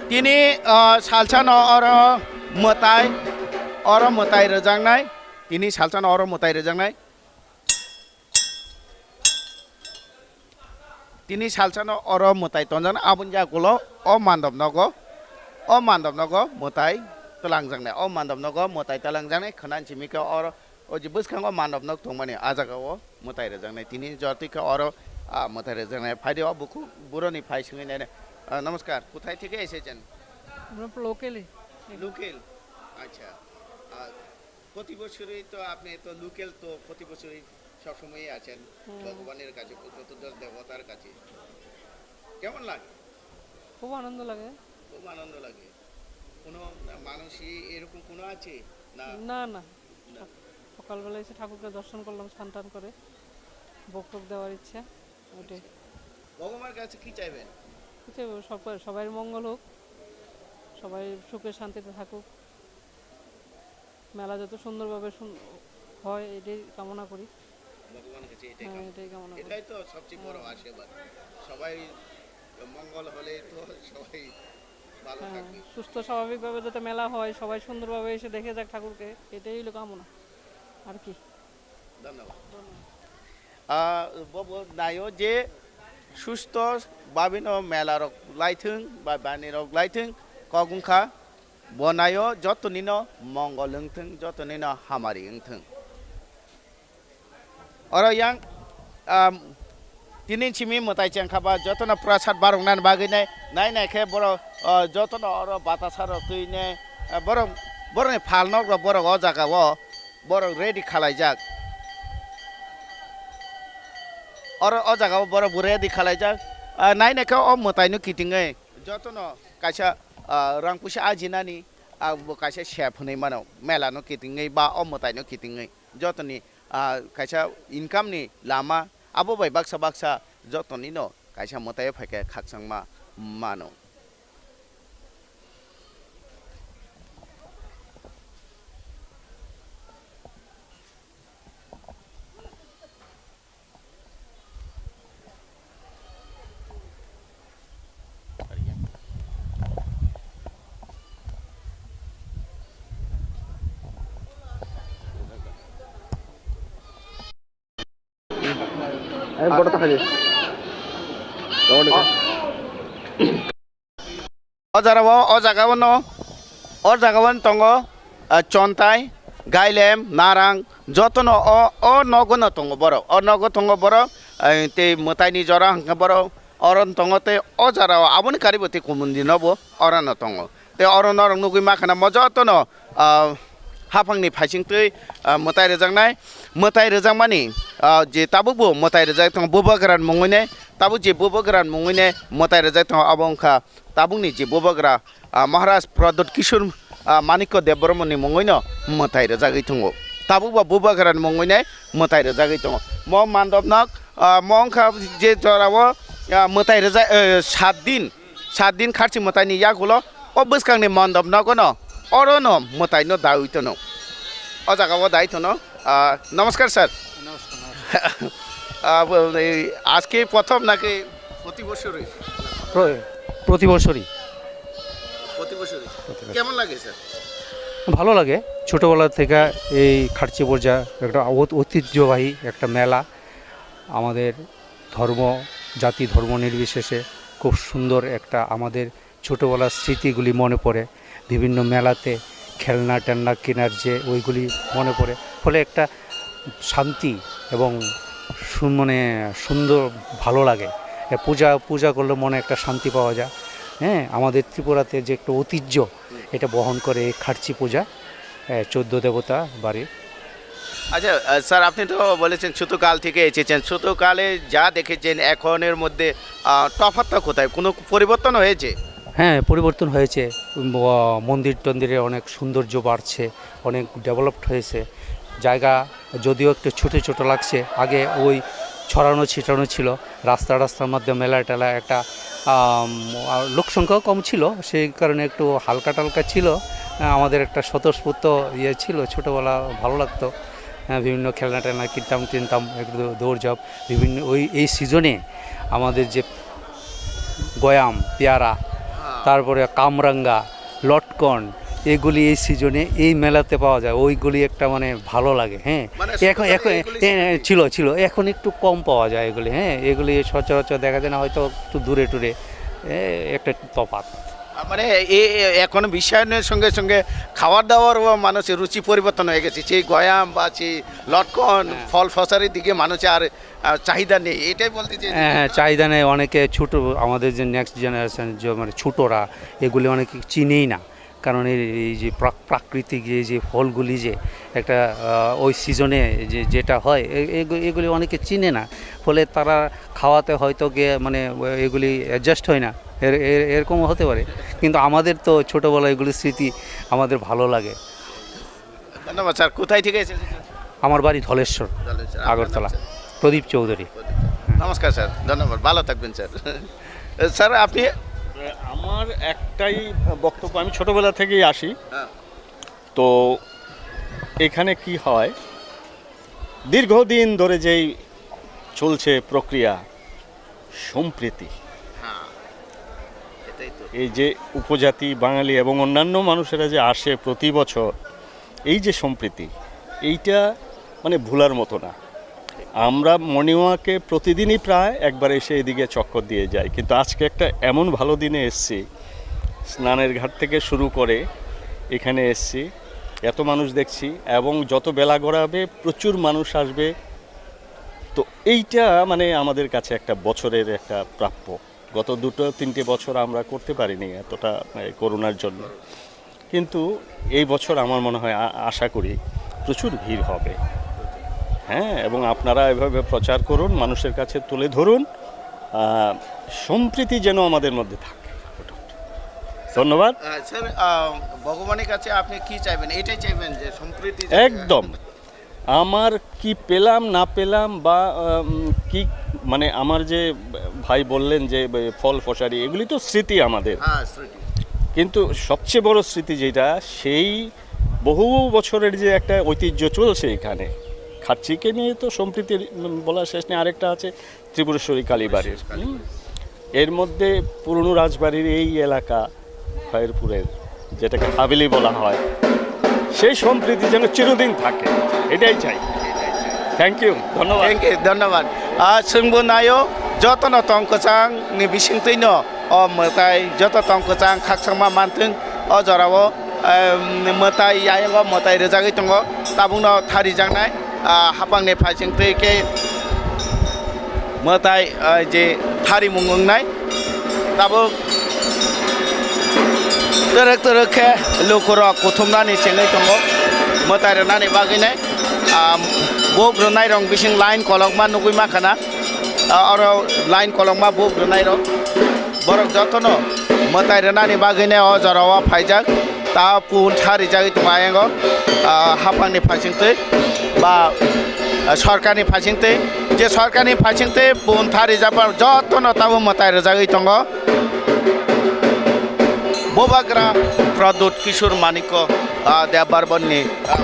Tini, ah, salsano oro mwtai, oro mwtai rwjaknai. Tini salsano oro mwtai rwjaknai. Tini salsano oro mwtai tonjaknai, aboni yagulo o mandop nogo, o mandop nogo mwtai twlangjaknai, o mandop nogo mwtai twlangjaknai khwnani simi khe oro o je bwskango mandop nog tongmani, ah jagao mwtai rwjaknai. Tini jotoi khe oro, ah, mwtai rwjaknai. Phaidi o bukhuk buroni phai swngwi nainai. Ah, namaskar, kothai theke esechen? আমরা locally. Local? আচ্ছা। আহ, প্রতি বছরই তো আপনি তো লোকাল, তো প্রতি বছরই সবসময়ই আছেন হুম। ভগবানের কাছে, চতুর্দশ দেবতার কাছে। কেমন লাগে? খুব আনন্দ লাগে। খুব আনন্দ লাগে। কোনো মানুষই এরকম কোনো আছে? না। না, না। না। সকালবেলা এসে ঠাকুরকে দর্শন করলাম স্নান টান করে। ভোগ টোগ দেওয়ার ইচ্ছা, ওটাই। আচ্ছা। ভগবানের কাছে কি চাইবেন? কি চাইবো? সব-, সবাই মঙ্গল হোক, সবাই সুখে শান্তিতে থাকুক। মেলা যত সুন্দরভাবে সুন-, হয়, এটাই কামনা করি। ভগবানের কাছে এটাই হ্যাঁ, কামনা। এটাই কামনা করি। এটাই তো সবচেয়ে বড় হ্যাঁ। আশীর্বাদ। সবাই মঙ্গল হলেই তো সবাই ভালো হ্যাঁ, থাকবে। সুস্থ স্বাভাবিকভাবে যাতে মেলা হয়, সবাই সুন্দরভাবে এসে দেখে যাক ঠাকুরকে, এটাই হলো কামনা। আর কি? ধন্যবাদ। ধন্যবাদ। Ah, bo, bo naio je susto babino mela rok laithwng, ba bani rok laithwng, kok wngkha, bo naio joto nino mongol wngthwng, joto nino hamari wngthwng. Oro yang, ah, tini simi mwtai chengkha ba jotono prasad baroknani bagwi nai, nai nai khe borok, ah, jotono oro batasa rok twi ne, ah, borok, borokni phal nok rok borok o jaga o borok ready khalaijak. Oro o jaga o borok bo ready khalaijak. Ah, nai nai khe o mwtai no kitingwi jotono kaisa, ah, rang puisa ajinani, ah, bo kaisa sep hwnwi mano, mela no kitingwi ba o mwtai no kitingwi jotoni, ah, kaisa income ni lama abo bai baksa baksa jotoni no kaisa mwtai o phaikhe khakchangma mano. O jora o, o jaga o no, o jaga o no tongo, ah, chontai, gailem, narang, joto no o, o nogo no tongo borok, o nogo tongo borok, eh, tei mwtai ni jora hwnkhe borok oro no tongo tei o jora o aboni karibo tei kumun din o bo oro no tongo tei oro norok nugwi mankha na mo joto no, ah, haphangni phaisingtwi, ah, mwtai rwjaknai. Mwtai rwjakmani, ah, je tabukbo mwtai rwjak tongo Bubagra ni mungwino, tabuk je Bubagra ni mungwino mwtai rwjak tongo, abo wngkha tabukni je Bubagra, ah, Maharaj Pradyut Kishore, ah, Manikya Debbarmani mungwino mwtai rwjagwi tongo. Tabukbo Bubagra ni mungwino mwtai rwjagwi tongo. Mo mandop nok, ah, mo wngkha je jorao, ah, mwtai rwjak, eh, sat din Sat din kharchi mwtaini yagulo o bwskangni mandop nogono orono mwtaino daui tono. O jagao dai tono. Ah, namaskar sir. নমস্কার, নমস্কার। Ah, bo-, ei, আজকে প্রথম নাকি প্রতি বছরই? প্র-, প্রতি বছরই। প্রতি বছরই। প্রতি বছর। কেমন লাগে স্যার? ভালো লাগে। ছোটোবেলা থেকে এই খার্চি পূজা একটা ঐ-, ঐতিহ্যবাহী একটা মেলা। আমাদের ধর্ম, জাতি, ধর্ম নির্বিশেষে খুব সুন্দর একটা আমাদের ছোটোবেলার স্মৃতিগুলি মনে পড়ে। বিভিন্ন মেলাতে খেলনা টেলনা কেনার যে ওইগুলি মনে পড়ে, ফলে একটা শান্তি এবং সু-, মানে সুন্দর, ভালো লাগে। এ, পূজা, পূজা করলে মনে একটা শান্তি পাওয়া যায়। হ্যাঁ, আমাদের ত্রিপুরাতে যে একটা ঐতিহ্য, এটা বহন করে এই খার্চি পূজা, এ, চোদ্দ দেবতা বাড়ি। আচ্ছা, আহ, স্যার, আপনি তো বলেছেন ছোটকাল থেকে এসেছেন, ছোটকালে যা দেখেছেন এখনের মধ্যে, আহ, তফাৎটা কোথায়? কোনো পরিবর্তন হয়েছে? হ্যাঁ, পরিবর্তন হয়েছে। উম, আহ, মন্দির টন্দিরে অনেক সৌন্দর্য বাড়ছে, অনেক ডেভেলপড হয়েছে। জায়গা যদিও একটু ছোট ছোট লাগছে, আগে ওই ছড়ানো ছিটানো ছিল, রাস্তা রাস্তার মধ্যে মেলা টেলা একটা, আম, আর লোক সংখ্যাও কম ছিল, সেই কারণে একটু হালকা টালকা ছিল। আহ, আমাদের একটা স্বতঃস্ফূর্ত ইয়ে ছিল, ছোটোবেলা ভালো লাগতো। হ্যাঁ, বিভিন্ন খেলনা টেলনা কিনতাম টিনতাম, একটু দৌ-, দৌড়ঝাঁপ, বিভিন্ন ওই, এই সিজনে আমাদের যে গয়াম, পেয়ারা, হ্যাঁ। তারপরে কামরাঙ্গা, লটকন, এগুলি এই সিজনে এই মেলাতে পাওয়া যায়, ওইগুলি একটা মানে ভালো লাগে। হ্যাঁ, মানে এখন, ছোটকালে এখন, এগুলি হ্যাঁ, হ্যাঁ, ছিল। ছিল, ছিল, এখন একটু কম পাওয়া যায় এগুলি। হ্যাঁ, এগুলি সচরাচর দেখা যায় না, হয়তো একটু দূরে টুরে, এ, একটা তফাৎ। আহ, মানে এ, এ, এখন বিশ্বায়নের সঙ্গে সঙ্গে খাবার দাবারও মানুষের রুচি পরিবর্তন হয়ে গেছে। সেই গয়াম বা সেই লটকন, হ্যাঁ। ফল ফসারির দিকে মানুষের আর, আহ, চাহিদা নেই, এটাই বলতে চাই। হ্যাঁ, হ্যাঁ, চাহিদা নেই। অনেকে ছোট, আমাদের যে নেক্সট জেনারেশন, যে মানে ছোটরা, এগুলি অনেকে চিনেই না। কারণ এই, এই যে প্রাক-, প্রাকৃতিক এই যে ফলগুলি যে একটা, আহ, ওই সিজনে যে, যেটা হয়, এ-, এগু-, এগুলি অনেকে চিনে না। ফলে তারা খাওয়াতে হয়তো গিয়ে মানে এগুলি অ্যাডজাস্ট হয় না, এর-, এর-, এরকমও হতে পারে। কিন্তু আমাদের তো ছোটোবেলা এগুলি স্মৃতি আমাদের ভালো লাগে। ধন্যবাদ স্যার। কোথায় থেকে এসেছেন স্যার? আমার বাড়ি ধলেশ্বর, ধলেশ্বর। আপনার নাম আগরতলা। স্যার? প্রদীপ চৌধুরী। প্রদীপ। নমস্কার স্যার, ধন্যবাদ, ভালো থাকবেন স্যার। স্যার, আপনি? আমার একটাই বক্তব্য, আমি ছোটবেলা থেকেই আসি। হ্যাঁ। তো এখানে কি হয়, দীর্ঘদিন ধরে যেই চলছে প্রক্রিয়া, সম্প্রীতি, হ্যাঁ, এটাই তো। এই যে উপজাতি, বাঙালি এবং অন্যান্য মানুষেরা যে আসে প্রতি বছর, এই যে সম্প্রীতি, এইটা মানে ভোলার মতো না। আমরা মর্নিং ওয়াকে প্রতিদিনই প্রায় একবার এসে এদিকে চক্কর দিয়ে যাই, কিন্তু আজকে একটা এমন ভালো দিনে এসছি, স্নানের ঘাট থেকে শুরু করে এখানে এসছি, এত মানুষ দেখছি এবং যত বেলা গড়াবে প্রচুর মানুষ আসবে। তো এইটা মানে আমাদের কাছে একটা বছরের একটা প্রাপ্য। গত দুটো তিনটে বছর আমরা করতে পারিনি এতটা, এই করোনার জন্য। কিন্তু এই বছর আমার মনে হয়, আ-, আশা করি প্রচুর ভিড় হবে। হ্যাঁ, এবং আপনারা এভাবে প্রচার করুন, মানুষের কাছে তুলে ধরুন, আহ, সম্প্রীতি যেন আমাদের মধ্যে থাকে। ধন্যবাদ। আহ, স্যার, আহ, ভগবানের কাছে আপনি কি চাইবেন? এটাই চাইবেন যে সম্প্রীতি যাতে একদম। আমার কি পেলাম না পেলাম বা, উম, কি, মানে, আমার যে ভাই বললেন যে ফল ফসারি, এগুলি তো স্মৃতি আমাদের। হ্যাঁ, স্মৃতি। কিন্তু সবচেয়ে বড় স্মৃতি যেটা, সেই বহু বছরের যে একটা ঐতিহ্য চলছে এখানে, খাচ্চিকে নিয়ে তো সম্প্রীতির, উম, বলার শেষ নেই। আরেকটা আছে ত্রিপুরেশ্বরী কালীবাড়ির। হুম? এর মধ্যে পুরনো রাজবাড়ির এই এলাকা, খয়েরপুরের, যেটাকে হাভেলি বলা হয়, সেই সম্প্রীতি যেন চিরদিন থাকে, এটাই চাই। থ্যাংক ইউ, ধন্যবাদ। Thank you, ধন্যবাদ। Ah, chwngbo naio, jotono tong kwchang ni bisingtwi no o mwtai, joto tong kwchang khakchangma mantwng o jorao, em, mwtai, ayang o mwtai rwjagwi tongo, tabukno tharijaknai, ah, hapangni phaisingtwi khe mwtai, ah, je tharimung wngnai, tabuk twrwk twrwk khe lukurok kuthumnani chengwi tongo, mwtai rwnani bagwinai, ah, buk rwnairok bising line kolokma nugwi mankha na, ah, oro line kolokma buk rwnairok, borok jotono mwtai rwnani bagwinai o jorao phaijak. Ta pun tharijagwi tongo ayango, ah, hapangni phaisingtwi ba, ah, sorkarni phaisingtwi, je sorkarni phaisingtwi pun tharijak ba jotono tabuk mwtai rwjagwi tongo. Bubagra Pradyut Kishore Manikya, ah, Debbarmani, ah,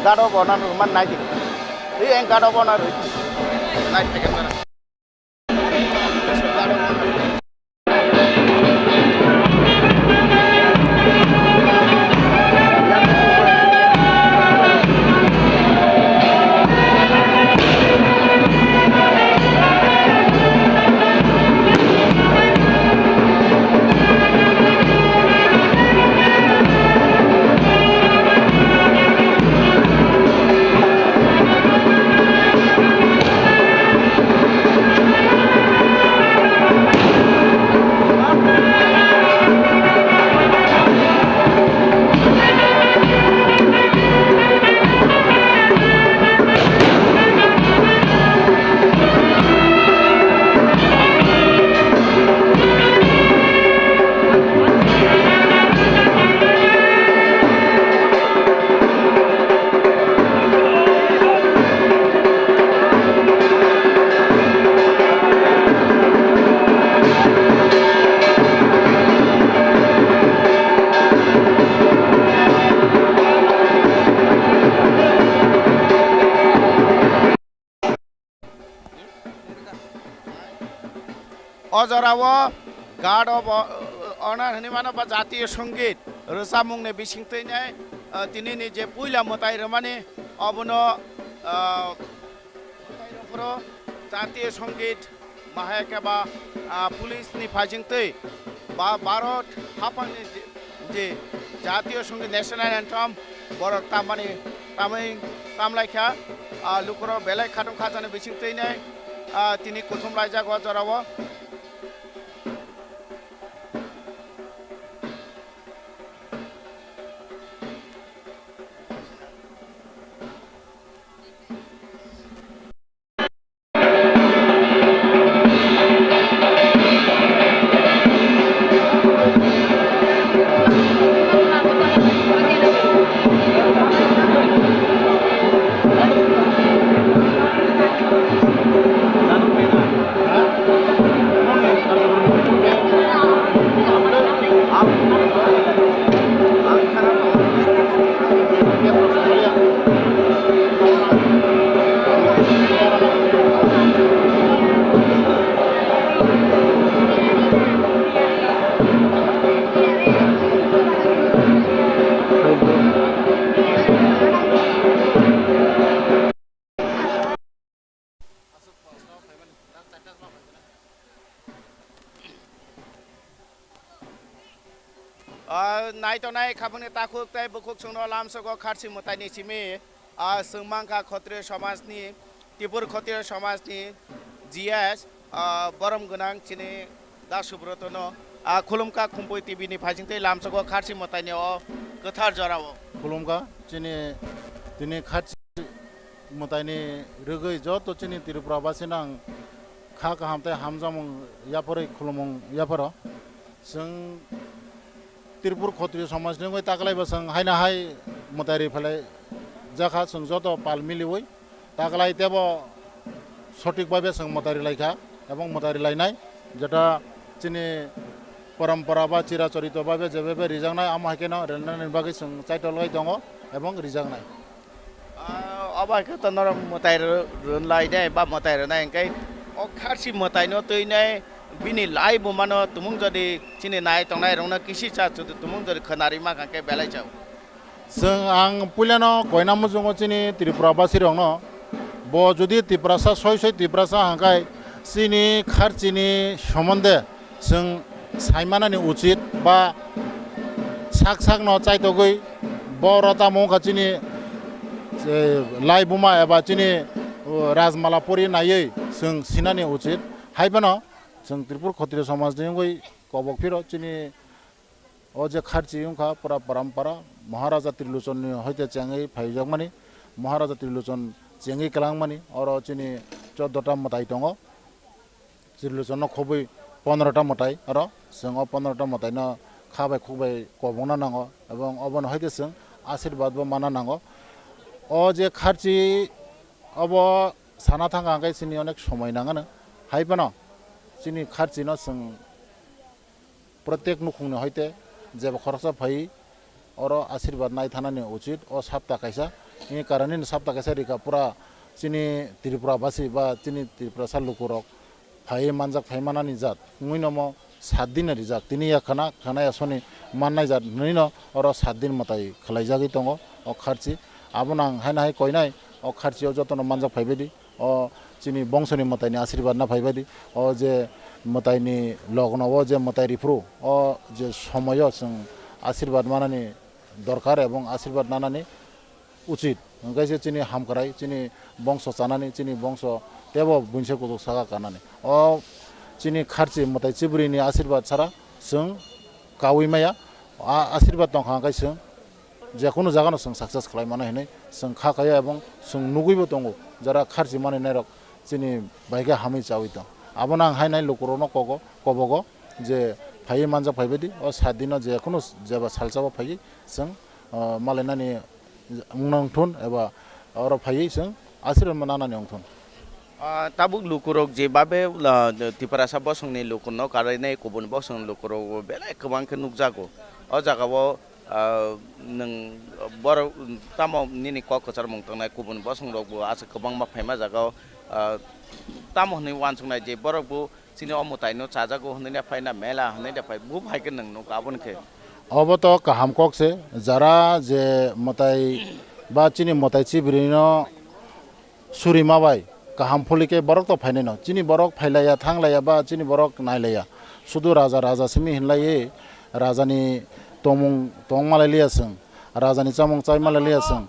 Gado bona rwman nai di. Ei, ang gado bona rw. Nai theke mara. O jorao Guard of Honor hinwi mano ba jatiyo songit rwchapmungni bisingtwi nai, ah, tinini je puila mwtai rwmani obono, ah, mwtai rwphuru jatiyo songit bahai khe ba, ah, police ni phaisingtwi ba Bharat haphangni je, je jatiyo songit national anthem borok tamani tamwi tamlaikha, ah, lukurok belai khatung khajani bisingtwi nai, ah, tini kuthum laijak o jorao. Tongnai khabangni takhuk tei bukhuk chwngno lamsogo kharchi mwtaini simi, ah, chwng mankha Khotriyo samajni, Tipur Khotriyo samajni G S, ah, borom gwnang chini Da Subrotono, ah, khulumkha Khumpui T V ni phaising tei lamsogo kharchi mwtaini o kwthar jorao. Khulumkha chini tini kharchi mwtaini rwgwi joto chini Tripura basino ang kha kaham tei hamjakmung yapharwi khulumung yapharo. Chwng Tripur Khotriyo somajni wngwi taklaibo chwng haino hai mwtai ri phalai jakha, chwng joto pal miliwi taklai teibo sothik bhabe chwng mwtai ri laikha ebong mwtai ri lainai, jeta chini parampara ba chirachorito bhabe jebebe rijaknai, amo hai kheno rwnani bagwi chwng chaitolwi tongo ebong rijaknai. Ah, obo hai khe to norok mwtai rw-, rwnlai de ba mwtai rwnai hwnkhe o kharchi mwtaino twinai bini lai bumano tumung jodi chini nai tongnai rokno kisi cha chudu tumung jodi khwnarwi mankha khe belai chao. Chwng ang puilano koina muchungo chini Tripura basirokno, bo jodi Tiprasa soi soi Tiprasa hangkai chini kharchini somonde chwng saimanani uchit ba sak sakno chaitogwi bo rota mungkha chini, eh, lai buma eba chini, oh, rajmala pori naiwi chwng sinani uchit. Hai phano chwng Tripur Khotriyo somajni wngwi kobok phiro chini o je kharchi wngkha pura parampara Maharaja Trilochonni hoite chengwi phaijakmani, Maharaja Trilochon chengwi kwlangmani oro chini choddo ta mwtai tongo. Trilochonno khobwi pondro ta mwtai, oro chwng o pondro ta mwtaino kha bai khuk bai kobongna nango, ebong obono hai khe chwng asirbat bo manna nango. O je kharchi obo sana thangkha hwnkhe chini onek somoi nangano, hai phano chini kharchino chwng protek nukhungni hoite jeba khoroksa phai oro asirbat nai thanani uchit o sapta kaisa. Ni karanini sapta kaisa rika pura chini Tripura basi ba chini Tripurasa lukurok phaiwi manjak phai manani jat wngwi nomo sat din rijak. Tini ya khana, khana ya soni mannai jat hwnwi no oro sat din mwtai khwlaijagwi tongo o kharchi. Abono ang haino hai koinai o kharchi o jotono manjak phaibaidi. O chini bongsoni mwtaini asirbat na phaibaidi, o je mwtaini logno o je mwtai riphuru, o je somoyo chwng asirbat manani dorkar ebong asirbat nanani uchit. Hwnkhe se chini hamkrai, chini bongso chanani, chini bongso tebo buinse kutuk saka kanani. O chini kharchi mwtai chibrini asirbat sara chwng kaui maya. A asirbat tongkha hwnkhe chwng jekunu jagano chwng success khlai mano hinwi chwng kha khaio ebong chwng nugwibo tongo, jara kharchi manwi nairok chini bai khe hamwi chaui tong. Abono ang hainai lukurokno kogo, kobogo je phaiwi manjak phaibaidi o sat dino jekunu jeba salsa o phaiwi chwng, ah, malainani wngna wngthun eba oro phaiwi chwng asirma nanani wngthun. Ah, tabuk lukurok je babe, ah, Tiprasa bosongni lukurno karainai kubun bosongni lukurok belai kwbang khe nukjago. O jagao, ah, nwng borok tamo nini kok kwcharmung tongnai kubun bosongrokbo aswk kwbangma phaima jagao, ah, tamo hwnwi uansuknai je borokbo chini o mwtaino chajago hwnwi le phaina mela hwnwi le phai bo hai khe nwng nuk aboni khe. Obo to kaham kok se, jara je mwtai ba chini mwtai chibirino suri ma bai kaham pholi khe borok to phainai no. Chini borok phailaiya, thanglaiya ba chini borok nailaiya. Sudu raja, raja simi hinlaiwi rajani tongmung tong malai liya chwng, rajani chamung chai malai liya chwng,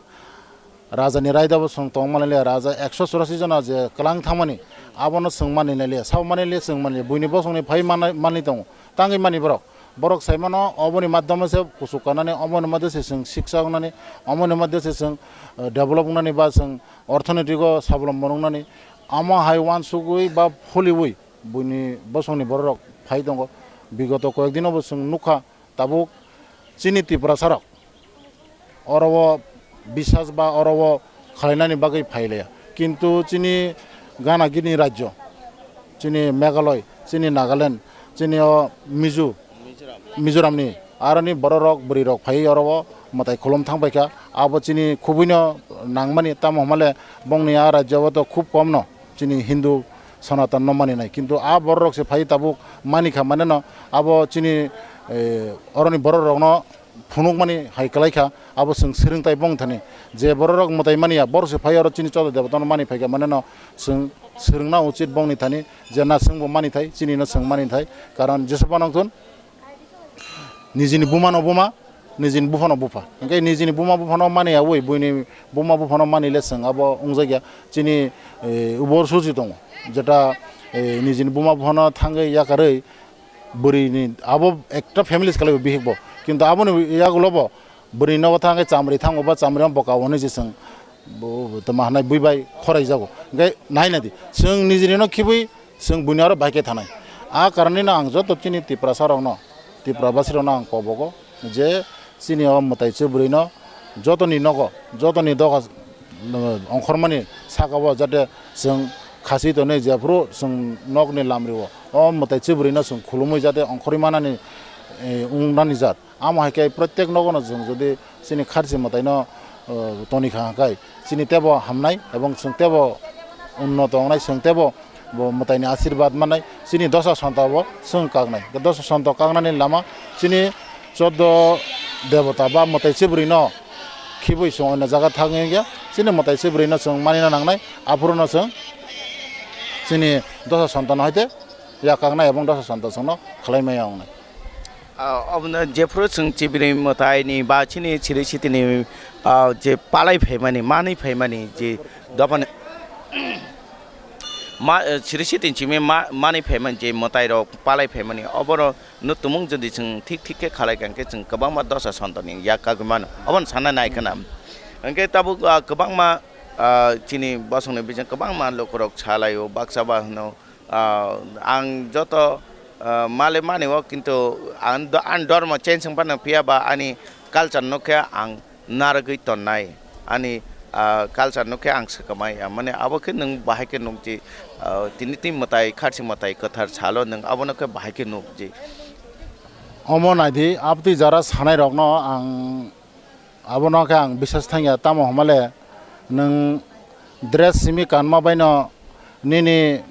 rajani raida bo chwng tong malai liya. Raja ekso churasi jona je kwlang thangmani abono chwng mani nai liya, sabo mani liya chwng mani liya. Buini bosongni phai manai, manwi tongo, tangwi mani borok. Borok sai mano oboni madhyamo se kuchuk kanani, oboni madhyo se chwng siksa wngnani, oboni madhyo se chwng, eh, develop wngnani ba chwng orthonoitiko sabolombo wngnani, amo hai uansugwi ba pholiwi buini bosongni bororok phai tongo. Bigoto koyek dinobo chwng nukha, tabuk chini Tiprasarok oro o bisas ba oro o khlainani bagwi phailaia, kintu chini gana gini rajyo, chini Meghalaya, chini Nagaland, chini o Mizo, Mizoramni aroni bororok, bwrwirok phaiwi oro o mwtai khulum thang paikha. Abo chini khubuino nangmani, tamo hwnmale bongni a rajyo o to khub komno chini Hindu Sanatan no maninai, kintu a bororok se phaiwi tabuk manikha, maneno abo chini, eh, oroni bororokno phunukmani hai kwlaikha, abo chwng swrwngthai bongthani. Je bororok mwtai manya, borok se phai oro chini choda debotano mani phaikha, maneno chwng swrwngna uchit bongni thani, je na chwngbo manithai, chinino chwng manithai, karon jesa phano wngthun nijini bumano buma, nijini buphano bupha. Hwnkhe nijini buma buphano mani yaui, buini buma buphano mani le chwng abo wngjakya. Chini, eh, ubor susi tongo, jeta, eh, nijini buma buphano thangwi yakarwi bwrwini abo ekta families kalaibo bihikbo. Kintu aboni yagulobo bwrwini nogo thangwi chamri thango ba chamri boka hwnwi se chwng bo, bo, tamo hanai bui bai khoraijago. Hwnkhe nai nai di, chwng nijini no khibui chwng buini aro bai khe thanai. A karonwino ang joto chini Tiprasa rokno, Tipra basi rokno ang kobogo je chini o mwtai chwbwrwino jotoni nogo, jotoni doga, uh, ongkhormani saka o jate chwng khasi tonwi jephuru chwng nokni lamrio o mwtai chwbwrwino chwng khulumwi jate ongkhorwi manani, eh, wngnani jat. Amo hai khe protek nogono chwng jodi chini kharchi mwtaino, uh, toni kha hwnkhe chini tebo hamnai ebong chwng tebo unnoto wngnai, chwng tebo bo mwtaini asirwad mannai, chini dosa sonto bo chwng kaknai. Dosa sonto kaknani lama chini choddo debota ba mwtai chwbwrwino khibui chwng oino jaga thangwi wngya, chini mwtai chwbwrwino chwng manina nangnai, aphuruno chwng chini dosa sontono haite yakaknai ebong dosa sonto chwngno khlai maya wngnai. Ah, obono jephuru chwng chibini mwtaini ba chini siri sitini, ah, je palai phaimani, manwi phaimani je dophani ma, eh, siri sitini simi ma, manwi phaimani je mwtairok palai phaimani, obono no tumung jodi chwng thik thik khe khalai kha hwnkhe chwng kwbangma dosa sontoni yak kagwi mano, obono sana nai khna. Hwnkhe tabuk, ah, kwbangma, ah, chini bosongni bising kwbangma lukurok salaio, baksa ba hwno, Ah, ang joto, ah, male mani o, kintu ang do-, ang dormo change wng phano phiya ba ani culture no khe ang narwgwi tonnai. Ani, ah, culture no khe ang swkangmai ya. Mane abo khe nwng bahai khe nukji, ah, tini tini mwtai, kharchi mwtai kwthar salo nwng abono khe bahai khe nukji. Omo naidi, abtwi jara sanai rokno ang Abono khe ang bisas thangya, tamo hwnmale nwng dress simi kanma baino, nini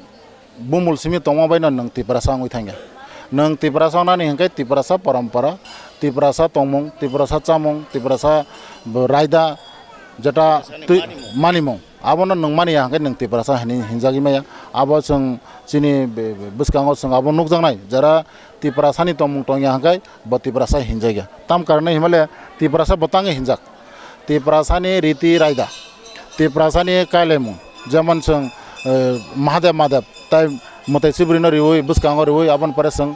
bumul simi tongma baino nwng Tiprasa wngwi thangya. Nwng Tiprasa wngnani hwnkhe Tiprasa parampara, Tiprasa tongmung, Tiprasa chamung, Tiprasa bo raida, jeta Tiprasani twi-, manimung. Manimung. Abono nwng mani ya hwnkhe nwng Tiprasa hinwi hinjagwi maya. Abo chwng chini be-, be-, bwskango chwng abo nukjaknai, jara Tiprasani tongmung tongya hwnkhe bo Tiprasa hinjakya. Tam karonwi hinmale Tiprasa bo tangwi hinjak. Tiprasani riti raida, Tiprasani kailaimung, jemon chwng, eh, Mahadev Mahadev tai mwtai chibwrwino riwi, bwskango riwi, aboni pore chwng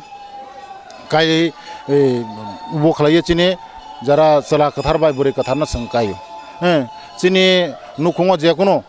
kaiwi, eh, bo khlaiwi chini jara chwla kwthar bai bwrwi kwtharno chwng kaio. Eh, chini nukhungo jekunu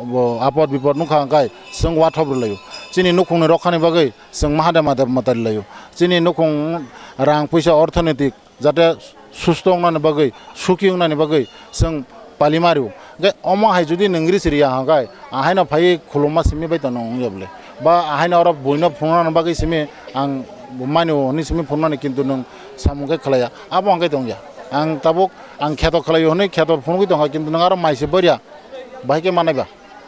bo apod bipod nukha hwnkhe chwng wathop rwlaio. Chini nukhungni rokhani bagwi chwng Mahadev Mahadev mwtai rwlaio. Chini nukhung rang puisa orthonetik jate susto wngnani bagwi, suki wngnani bagwi chwng palima rwo. Hwnkhe omo hai jodi nwng risi riya hwnkhe, ahaino phaiwi khulumma simi bai tongno wngya bwle? Ba ahaino oro buino phunuknani bagwi simi ang mani o hwnwi simi phunuknani, kintu nwng samung khe khlaiya. Abo hwnkhe tongya. Ang tabuk ang kheto khlaio hwnwi kheto phunugwi tongkha, kintu nwng aro mai se bwrya. Bahai khe manai ba.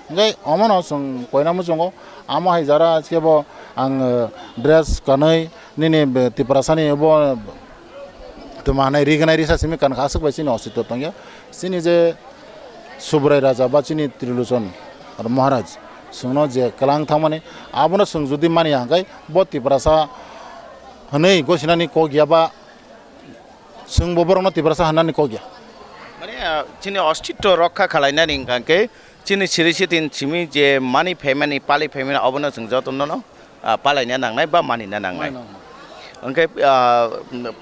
Hwnkhe omono chwng koina muchungo, amo hai jara khe bo ang, eh, dress kanwi nini be-, Tiprasani bo tongma hwnwi rignai risa simi kankha, aswk bai chini ostitw tongya. Chini je Subrai Raja ba chini Trilochon Maharaj chwngno je kwlang thangmani, abono chwng jodi mani ya hwnkhe bo Tiprasa hwnwi gosinani kok ya ba chwngbo borokno Tiprasa hwnani kok ya. Mane, ah, chini ostitw rokha khalainani hwnkha khe chini siri sitin simi je mani phaimani, pali phaimani, obono chwng jotono no, ah, palaina nangnai ba manina nangnai. Manina nangnai. Hwnkhe, ah,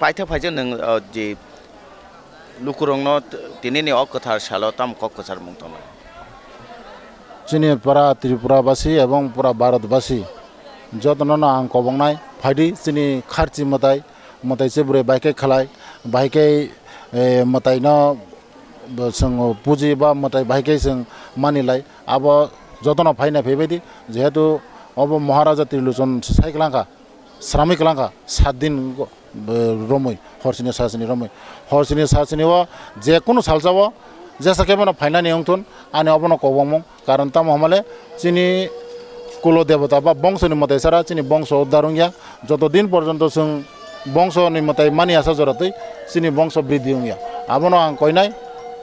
paithak phaijak nwng, ah, je lukurokno t-, tinini o kwthar salo tamo kok kwchar mung tongnai? Chini pura Tripura basi ebong pura Bharat basi jotono no ang kobongnai, phaidi chini kharchi mwtai, mwtai se bwrwi bai khe khlai, bai khe, eh, mwtaino bo chwng puji ba mwtai bai khe chwng mani lai. Abo jotono phaina phaibaidi, jehetu obo Maharaja Trilochon sai kwlangkha, sramwi kwlangkha, sat din go-, bo romwi, horsini sasini romwi. Horsini sasini o je kunu salsa o jesa khe bono phainani wngthun, ani obono kobongmung. Karon tamo hwnmale chini kulo debota ba bongso ni mwtai sara chini bongso uddar wngya. Joto din porjonto chwng bongso ni mwtai mani asa jora twi chini bongso bridhi wngya. Abono ang koinai,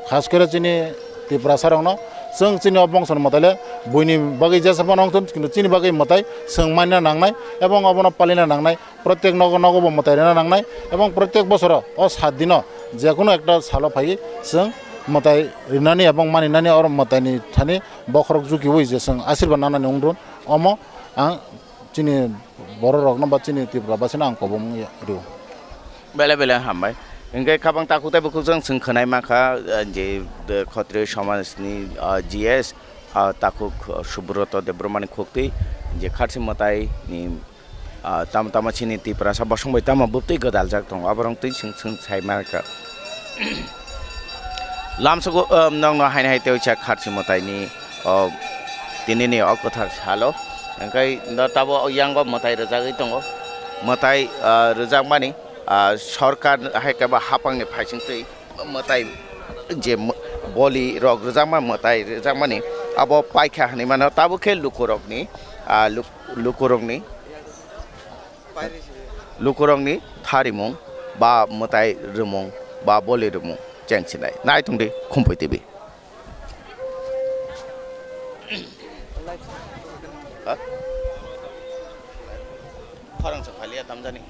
khas kore chini Tiprasa rokno, chwng chini o bongso ni mwtai le buini bagwi jesa phano wngthun, kintu chini bagwi mwtai chwng manina nangnai ebong abono palina nangnai. Protek nogo nogo bo mwtai rwna nangnai, ebong protek bosoro o sat dino Jekunu ekta salo phai chwng mwtai rinani ebong maninani oro mwtaini thani bokhorok jukiui je chwng asirba nanani wngdun, omo ang chini bororokno ba chini Tripura basino ang kobong rio. Belai belai hambai. Hingke kabang takhuk tei bukhuk jang chwng khwnai mankha, eh, je, eh, Khatriya somajni, eh, G S, ah, takhuk, eh, Subroto Debbarmani khuktwi je kharchi mwtaini, ah, tamo tamo chini Tiprasa bosong bai tamo bwtwi gwdaljak tongo, aborok twi chwng chwng sai mankha. Lamsogo, um, nokno haino hai tei oisa kharchi mwtaini, o, tinini o kwthar salo. Hingke no tabo o yango mwtai rwjagwi tongo. Mwtai, ah, rwjakmani, ah, sorkar hai khe bo hapangni phaisingtwi mwtai je mw-, boli rok rwjakma mwtai rwjakmani abo paikha hinwi mano. Tabuk khe lukurokni, ah, luk-, lukurokni, lukurokni tharimung ba mwtai rwmung ba boli rwmung chengsinai. Nai tongdi Khumpui T V. Ha? Khorang sa khaliya tamjani.